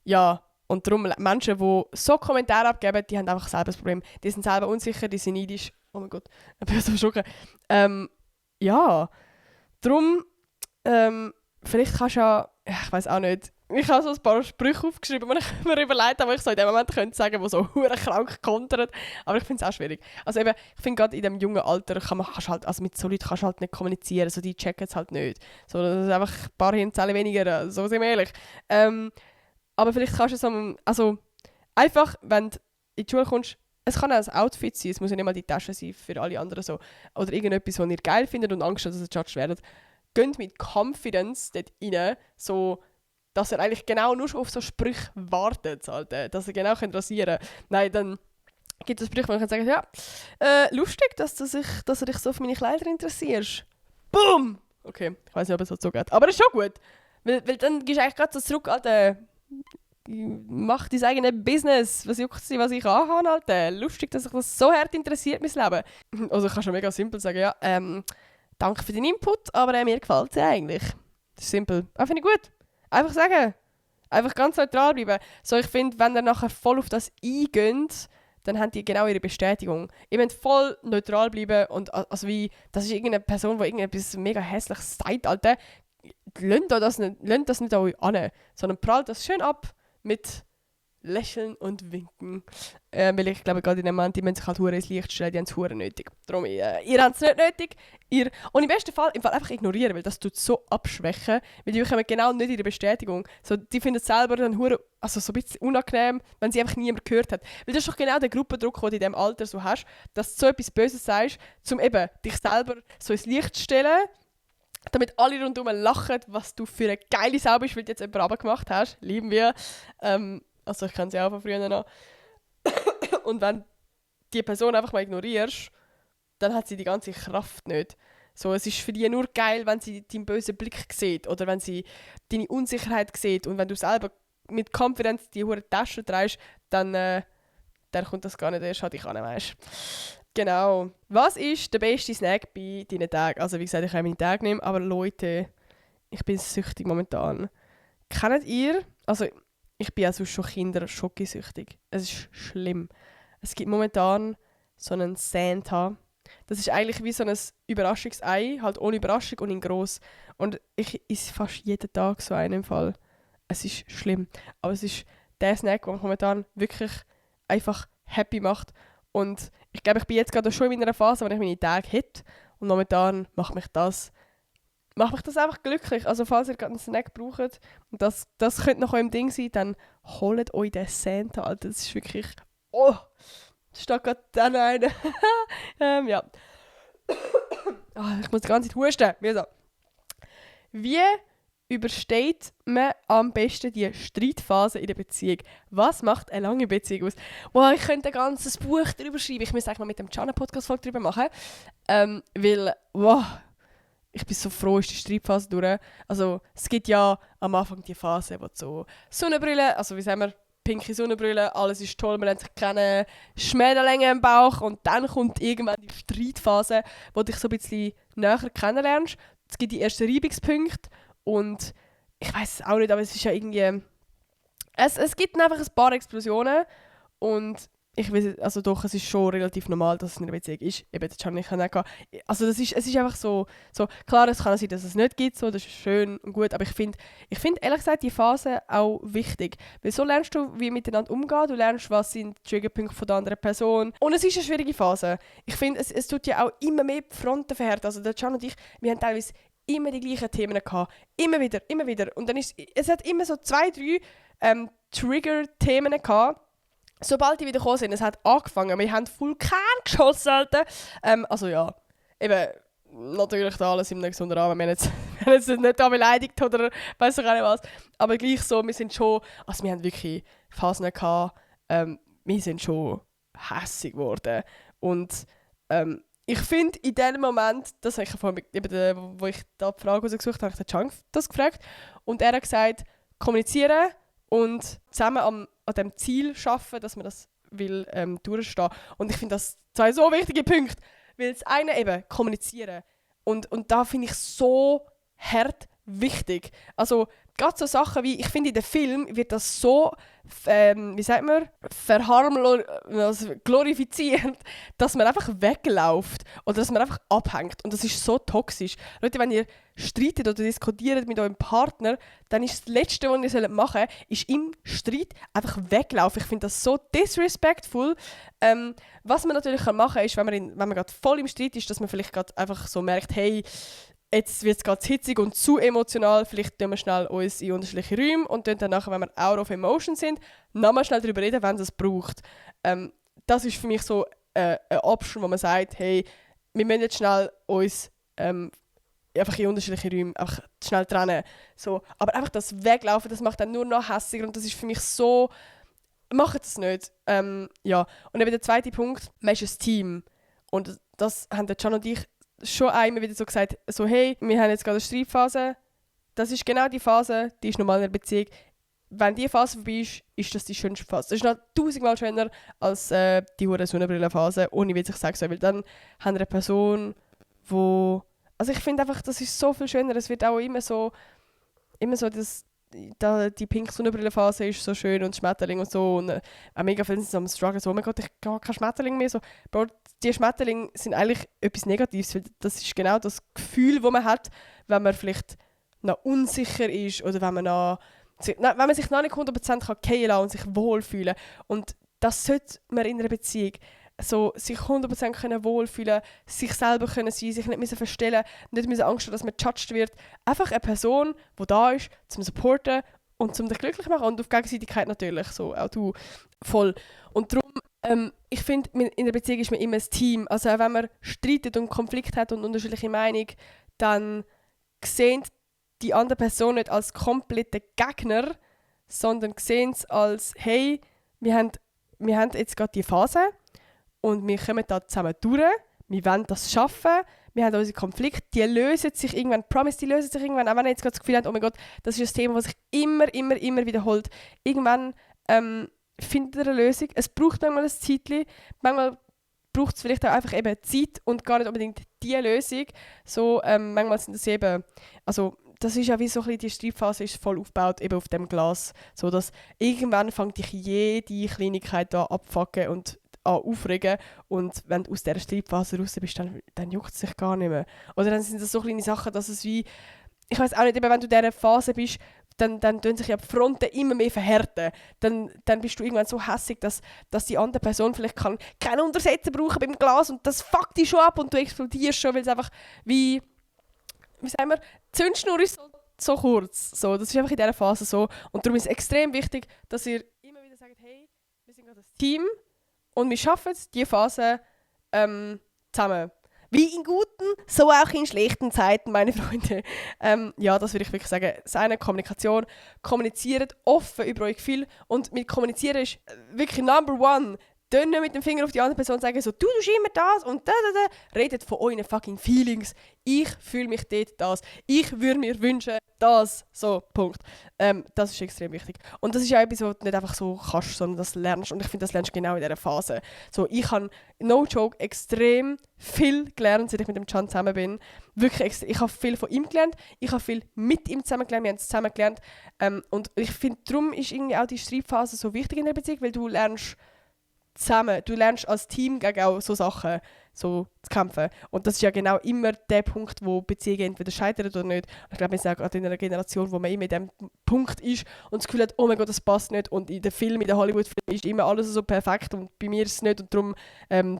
Ja, und darum, Menschen, die so Kommentare abgeben, die haben einfach selber das Problem. Die sind selber unsicher, die sind neidisch. Oh mein Gott, ich bin so erschrocken. Ja, darum, vielleicht kannst du ja, ich weiß auch nicht, ich habe so ein paar Sprüche aufgeschrieben, die ich mir überlegt habe, die ich so in dem Moment könnte sagen, die so hure krank kontern. Aber ich finde es auch schwierig. Also eben, ich finde gerade in diesem jungen Alter also mit so Leuten kannst du halt nicht kommunizieren, so die checken es halt nicht. So, das ist einfach ein paar Hirnzellen weniger, so sind wir ehrlich. Aber vielleicht kannst du so, also einfach, wenn du in die Schule kommst, es kann auch ein Outfit sein, es muss ja nicht mal die Tasche sein für alle anderen so. Oder irgendetwas, was ihr geil findet und Angst hat, dass ihr judged werdet. Geht mit Confidence dort rein, so, dass er eigentlich genau nur schon auf so Sprüche wartet, Alter, dass er genau rasieren kann. Nein, dann gibt es Sprüche, wo ich sagen kann, ja, lustig, dass du dich so für meine Kleider interessierst. Boom! Okay, ich weiß nicht, ob es so geht, aber es ist schon gut. Weil dann gehst du eigentlich gerade so zurück, Alter, mach dein eigenes Business. Was juckt sie, was ich anhabe, Alter? Lustig, dass sich das so hart interessiert, mein Leben. Also ich kann schon mega simpel sagen, ja, danke für deinen Input, aber mir gefällt es eigentlich. Das ist simpel. Finde ich gut. Einfach sagen. Einfach ganz neutral bleiben. So, ich finde, wenn ihr nachher voll auf das eingeht, dann haben die genau ihre Bestätigung. Ihr müsst voll neutral bleiben und also wie, das ist irgendeine Person, die irgendetwas mega hässliches sagt, Alter. Lasst das nicht an euch an, sondern prallt das schön ab mit Lächeln und Winken. Weil ich glaube, gerade in dem Moment, die müssen sich halt hure ins Licht stellen, die haben es hure nötig. Darum, ihr habt es nicht nötig. Und im besten Fall, einfach ignorieren, weil das tut so abschwächen, weil die bekommen genau nicht ihre Bestätigung. So, die finden es selber dann hure, also so ein bisschen unangenehm, wenn sie einfach niemand gehört hat. Weil das ist doch genau der Gruppendruck, den du in diesem Alter so hast, dass du so etwas Böses sagst, um eben dich selber so ins Licht zu stellen, damit alle rundherum lachen, was du für eine geile Sau bist, weil du jetzt jemanden runtergemacht hast. Lieben wir. Also ich kenne sie auch von früher noch. Und wenn die Person einfach mal ignorierst, dann hat sie die ganze Kraft nicht. So, es ist für die nur geil, wenn sie deinen bösen Blick sieht oder wenn sie deine Unsicherheit sieht. Und wenn du selber mit Confidence die hure Tasche trägst, dann kommt das gar nicht erst an dich an, weißt. Genau. Was ist der beste Snack bei deinen Tagen? Also wie gesagt, ich kann meine Tage nehmen, aber Leute, ich bin süchtig momentan. Kennt ihr, also ich bin also schon Kinder-Schokosüchtig. Es ist schlimm. Es gibt momentan so einen Santa. Das ist eigentlich wie so ein Überraschungsei, halt ohne Überraschung und in gross. Und ich esse fast jeden Tag so einen im Fall. Es ist schlimm. Aber es ist der Snack, der mich momentan wirklich einfach happy macht. Und ich glaube, ich bin jetzt gerade schon in einer Phase, wo ich meine Tage hätte. Und momentan macht mich das einfach glücklich. Also falls ihr gerade einen Snack braucht und das könnte noch eurem Ding sein, dann holt euch den Santa, Alter. Das ist wirklich... Oh! Da steht gerade dann einer. Ja. Ich muss die ganze Zeit husten. Wie übersteht man am besten die Streitphase in der Beziehung? Was macht eine lange Beziehung aus? Wow, ich könnte ein ganzes Buch darüber schreiben. Ich müsste eigentlich mal mit dem Chana-Podcast-Folge darüber machen. Weil, wow, ich bin so froh, ist die Streitphase durch. Also, es gibt ja am Anfang die Phase, wo so Sonnenbrille, also wie sagen wir, pinke Sonnenbrille, alles ist toll, man lernt sich kennen, Schmetterlinge im Bauch und dann kommt irgendwann die Streitphase, wo du dich so ein bisschen näher kennenlernst. Es gibt die ersten Reibungspunkte und ich weiß es auch nicht, aber es ist ja irgendwie... Es gibt dann einfach ein paar Explosionen und ich weiß, also doch, es ist schon relativ normal, dass es in einer Beziehung ist. Eben, das kann ich nicht gehen. Also es ist einfach so, klar, es kann sein, dass es nicht gibt, so, das ist schön und gut, aber ich finde ehrlich gesagt die Phase auch wichtig, weil so lernst du, wie miteinander umgehen, du lernst, was sind die Triggerpunkte von der anderen Person und es ist eine schwierige Phase. Ich finde, es tut ja auch immer mehr die Fronten verhärten, also der Can und ich, wir haben teilweise immer die gleichen Themen gehabt, immer wieder und dann es hat immer so 2, 3 Trigger-Themen gehabt. Sobald die wieder gekommen sind, es hat angefangen, wir haben voll Kern geschossen, Alter. Also ja, eben, natürlich da alles im gesunden Rahmen. Wir haben jetzt nicht da beleidigt oder weiss ich auch nicht was. Aber gleich so, wir sind schon, also wir haben wirklich Phasen gehabt, wir sind schon hässig geworden. Und ich finde in dem Moment, das habe ich vorhin, wo ich da die Frage rausgesucht habe, habe ich den Chunk das gefragt. Und er hat gesagt, kommunizieren und zusammen an dem Ziel arbeiten, dass man das will durchstehen. Und ich finde das 2 so wichtige Punkte, weil das eine eben kommunizieren und da finde ich so hart wichtig. Also gerade so Sachen wie, ich finde in dem Film wird das so, wie sagt man, glorifiziert, dass man einfach wegläuft oder dass man einfach abhängt und das ist so toxisch. Leute, wenn ihr streitet oder diskutiert mit eurem Partner, dann ist das Letzte, was ihr machen sollt, ist im Streit einfach weglaufen. Ich finde das so disrespectful. Was man natürlich machen kann, ist, wenn man gerade voll im Streit ist, dass man vielleicht gerade einfach so merkt, hey, jetzt wird es gerade hitzig und zu emotional, vielleicht tun wir schnell uns in unterschiedliche Räume und dann nachher, wenn wir out of emotion sind, nochmal schnell darüber reden, wenn es braucht. Das ist für mich so eine Option, wo man sagt, hey, wir müssen jetzt schnell uns einfach in unterschiedliche Räume einfach schnell trennen. So. Aber einfach das Weglaufen, das macht dann nur noch hässiger und das ist für mich so, macht es nicht. Ja. Und eben der zweite Punkt, man ist ein Team. Und das haben der Can und ich schon einmal wieder so gesagt, so hey, wir haben jetzt gerade eine Streitphase, das ist genau die Phase, die ist normal in einer Beziehung. Wenn diese Phase vorbei ist, ist das die schönste Phase. Das ist noch 1000-mal schöner als die hure Sonnenbrillenphase, ohne wie ich sagen soll. Weil dann haben wir eine Person, wo... Also ich finde einfach, das ist so viel schöner. Es wird auch immer so dass die pink Sonnenbrillenphase ist so schön und Schmetterling und so. Und auch mega viele sind am Struggle so, oh mein Gott, ich habe kein Schmetterling mehr. So, Bro, die Schmetterlinge sind eigentlich etwas Negatives, weil das ist genau das Gefühl, das man hat, wenn man vielleicht noch unsicher ist oder wenn man sich noch nicht 100% fallen kann und sich wohlfühlen. Und das sollte man in einer Beziehung. So, sich 100% können wohlfühlen, sich selber können sein, sich nicht verstellen, nicht Angst haben, dass man gejudged wird. Einfach eine Person, die da ist, zum supporten und zum dich glücklich machen. Und auf Gegenseitigkeit natürlich, so auch du. Voll. Und darum, ich finde, in einer Beziehung ist man immer ein Team. Also auch wenn man streitet und Konflikt hat und unterschiedliche Meinungen, dann sehen die andere Person nicht als kompletten Gegner, sondern sehen es als, hey, wir haben jetzt gerade die Phase und wir kommen da zusammen durch, wir wollen das schaffen, wir haben unsere Konflikte, die lösen sich irgendwann, die lösen sich irgendwann, auch wenn ihr jetzt gerade das Gefühl habt, oh mein Gott, das ist ein Thema, das sich immer wiederholt. Irgendwann findet ihr eine Lösung. Es braucht manchmal ein Zeitchen, manchmal braucht es vielleicht auch einfach eben Zeit und gar nicht unbedingt die Lösung. So, manchmal sind das eben, also das ist ja wie so ein bisschen, die Streitphase ist voll aufgebaut eben auf dem Glas, so dass irgendwann fängt dich jede Kleinigkeit an abfucken und an aufregen und wenn du aus dieser Streitphase raus bist, dann juckt es sich gar nicht mehr. Oder dann sind das so kleine Sachen, dass es wie, ich weiß auch nicht, eben wenn du in dieser Phase bist, dann tun sich ja die Fronten immer mehr verhärten. Dann bist du irgendwann so hässig, dass die andere Person vielleicht keinen Untersetzer brauchen beim Glas und das fuckt dich schon ab und du explodierst schon, weil es einfach wie sagen wir, die Zündschnur ist so kurz. So, das ist einfach in dieser Phase so. Und darum ist es extrem wichtig, dass ihr immer wieder sagt, hey, wir sind gerade ein Team und wir schaffen es, diese Phase zusammen. Wie in guten, so auch in schlechten Zeiten, meine Freunde. Ja, das würde ich wirklich sagen. Das eine, Kommunikation. Kommuniziert offen über eure Gefühle. Und mit Kommunizieren ist wirklich Number one. Dann nicht mit dem Finger auf die andere Person und sagen so, du tust immer das und da. Redet von euren fucking Feelings. Ich fühle mich dort das. Ich würde mir wünschen, das. So, Punkt. Das ist extrem wichtig. Und das ist ja etwas, was du nicht einfach so kannst, sondern das lernst. Und ich finde, das lernst du genau in dieser Phase. So, ich habe, no joke, extrem viel gelernt, seit ich mit dem Can zusammen bin. Wirklich, ich habe viel von ihm gelernt. Ich habe viel mit ihm zusammen gelernt. Wir haben es zusammen gelernt. Und ich finde, darum ist irgendwie auch die Streitphase so wichtig in der Beziehung, weil du lernst zusammen. Du lernst als Team gegen auch so Sachen so zu kämpfen. Und das ist ja genau immer der Punkt, wo Beziehungen entweder scheitern oder nicht. Ich glaube, wir sind auch gerade in einer Generation, wo man immer in diesem Punkt ist und das Gefühl hat, oh mein Gott, das passt nicht. Und in den Filmen, in den Hollywood-Filmen ist immer alles so perfekt und bei mir ist es nicht und darum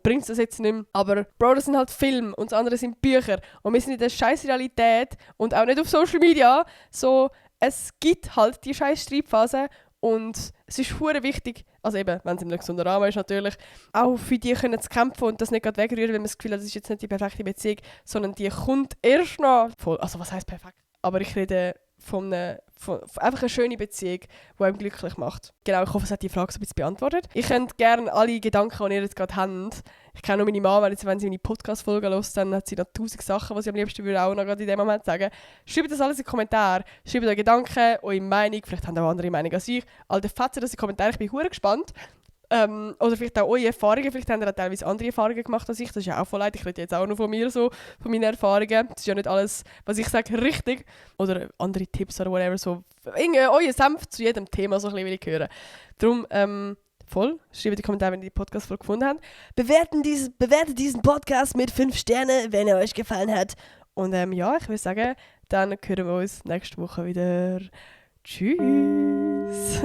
bringt es das jetzt nicht mehr. Aber Bro, das sind halt Filme und das andere sind Bücher. Und wir sind in der scheiß Realität und auch nicht auf Social Media. So, es gibt halt die scheiß Streitphase. Und es ist hure wichtig, also eben, wenn es im gesunden Rahmen ist natürlich, auch für die können zu kämpfen und das nicht gerade wegrühren, wenn man das Gefühl hat, das ist jetzt nicht die perfekte Beziehung, sondern die kommt erst noch voll. Also was heisst perfekt? Aber ich rede von einfach eine schöne Beziehung, die einem glücklich macht. Genau, ich hoffe, es hat die Frage so ein bisschen beantwortet. Ich könnte gerne alle Gedanken, die ihr jetzt gerade habt, ich kenne nur meine Mama, wenn sie meine Podcast-Folge hört, dann hat sie noch 1000 Sachen, die sie am liebsten würde auch noch gerade in dem Moment sagen. Schreibt das alles in die Kommentare. Schreibt eure Gedanken, eure Meinung, vielleicht habt ihr auch andere Meinung als ich. All die Fetzen, das in die Kommentare, ich bin hure gespannt. Oder vielleicht auch eure Erfahrungen, vielleicht habt ihr auch teilweise andere Erfahrungen gemacht als ich, das ist ja auch voll leid, ich rede jetzt auch noch von mir, so, von meinen Erfahrungen, das ist ja nicht alles, was ich sage, richtig, oder andere Tipps oder whatever, so, euer Senf zu jedem Thema, so ein bisschen will ich hören. Darum, voll, schreibt in die Kommentare, wenn ihr die Podcast-Folge gefunden habt. Bewertet diesen Podcast mit 5 Sternen, wenn er euch gefallen hat. Und ja, ich würde sagen, dann hören wir uns nächste Woche wieder. Tschüss!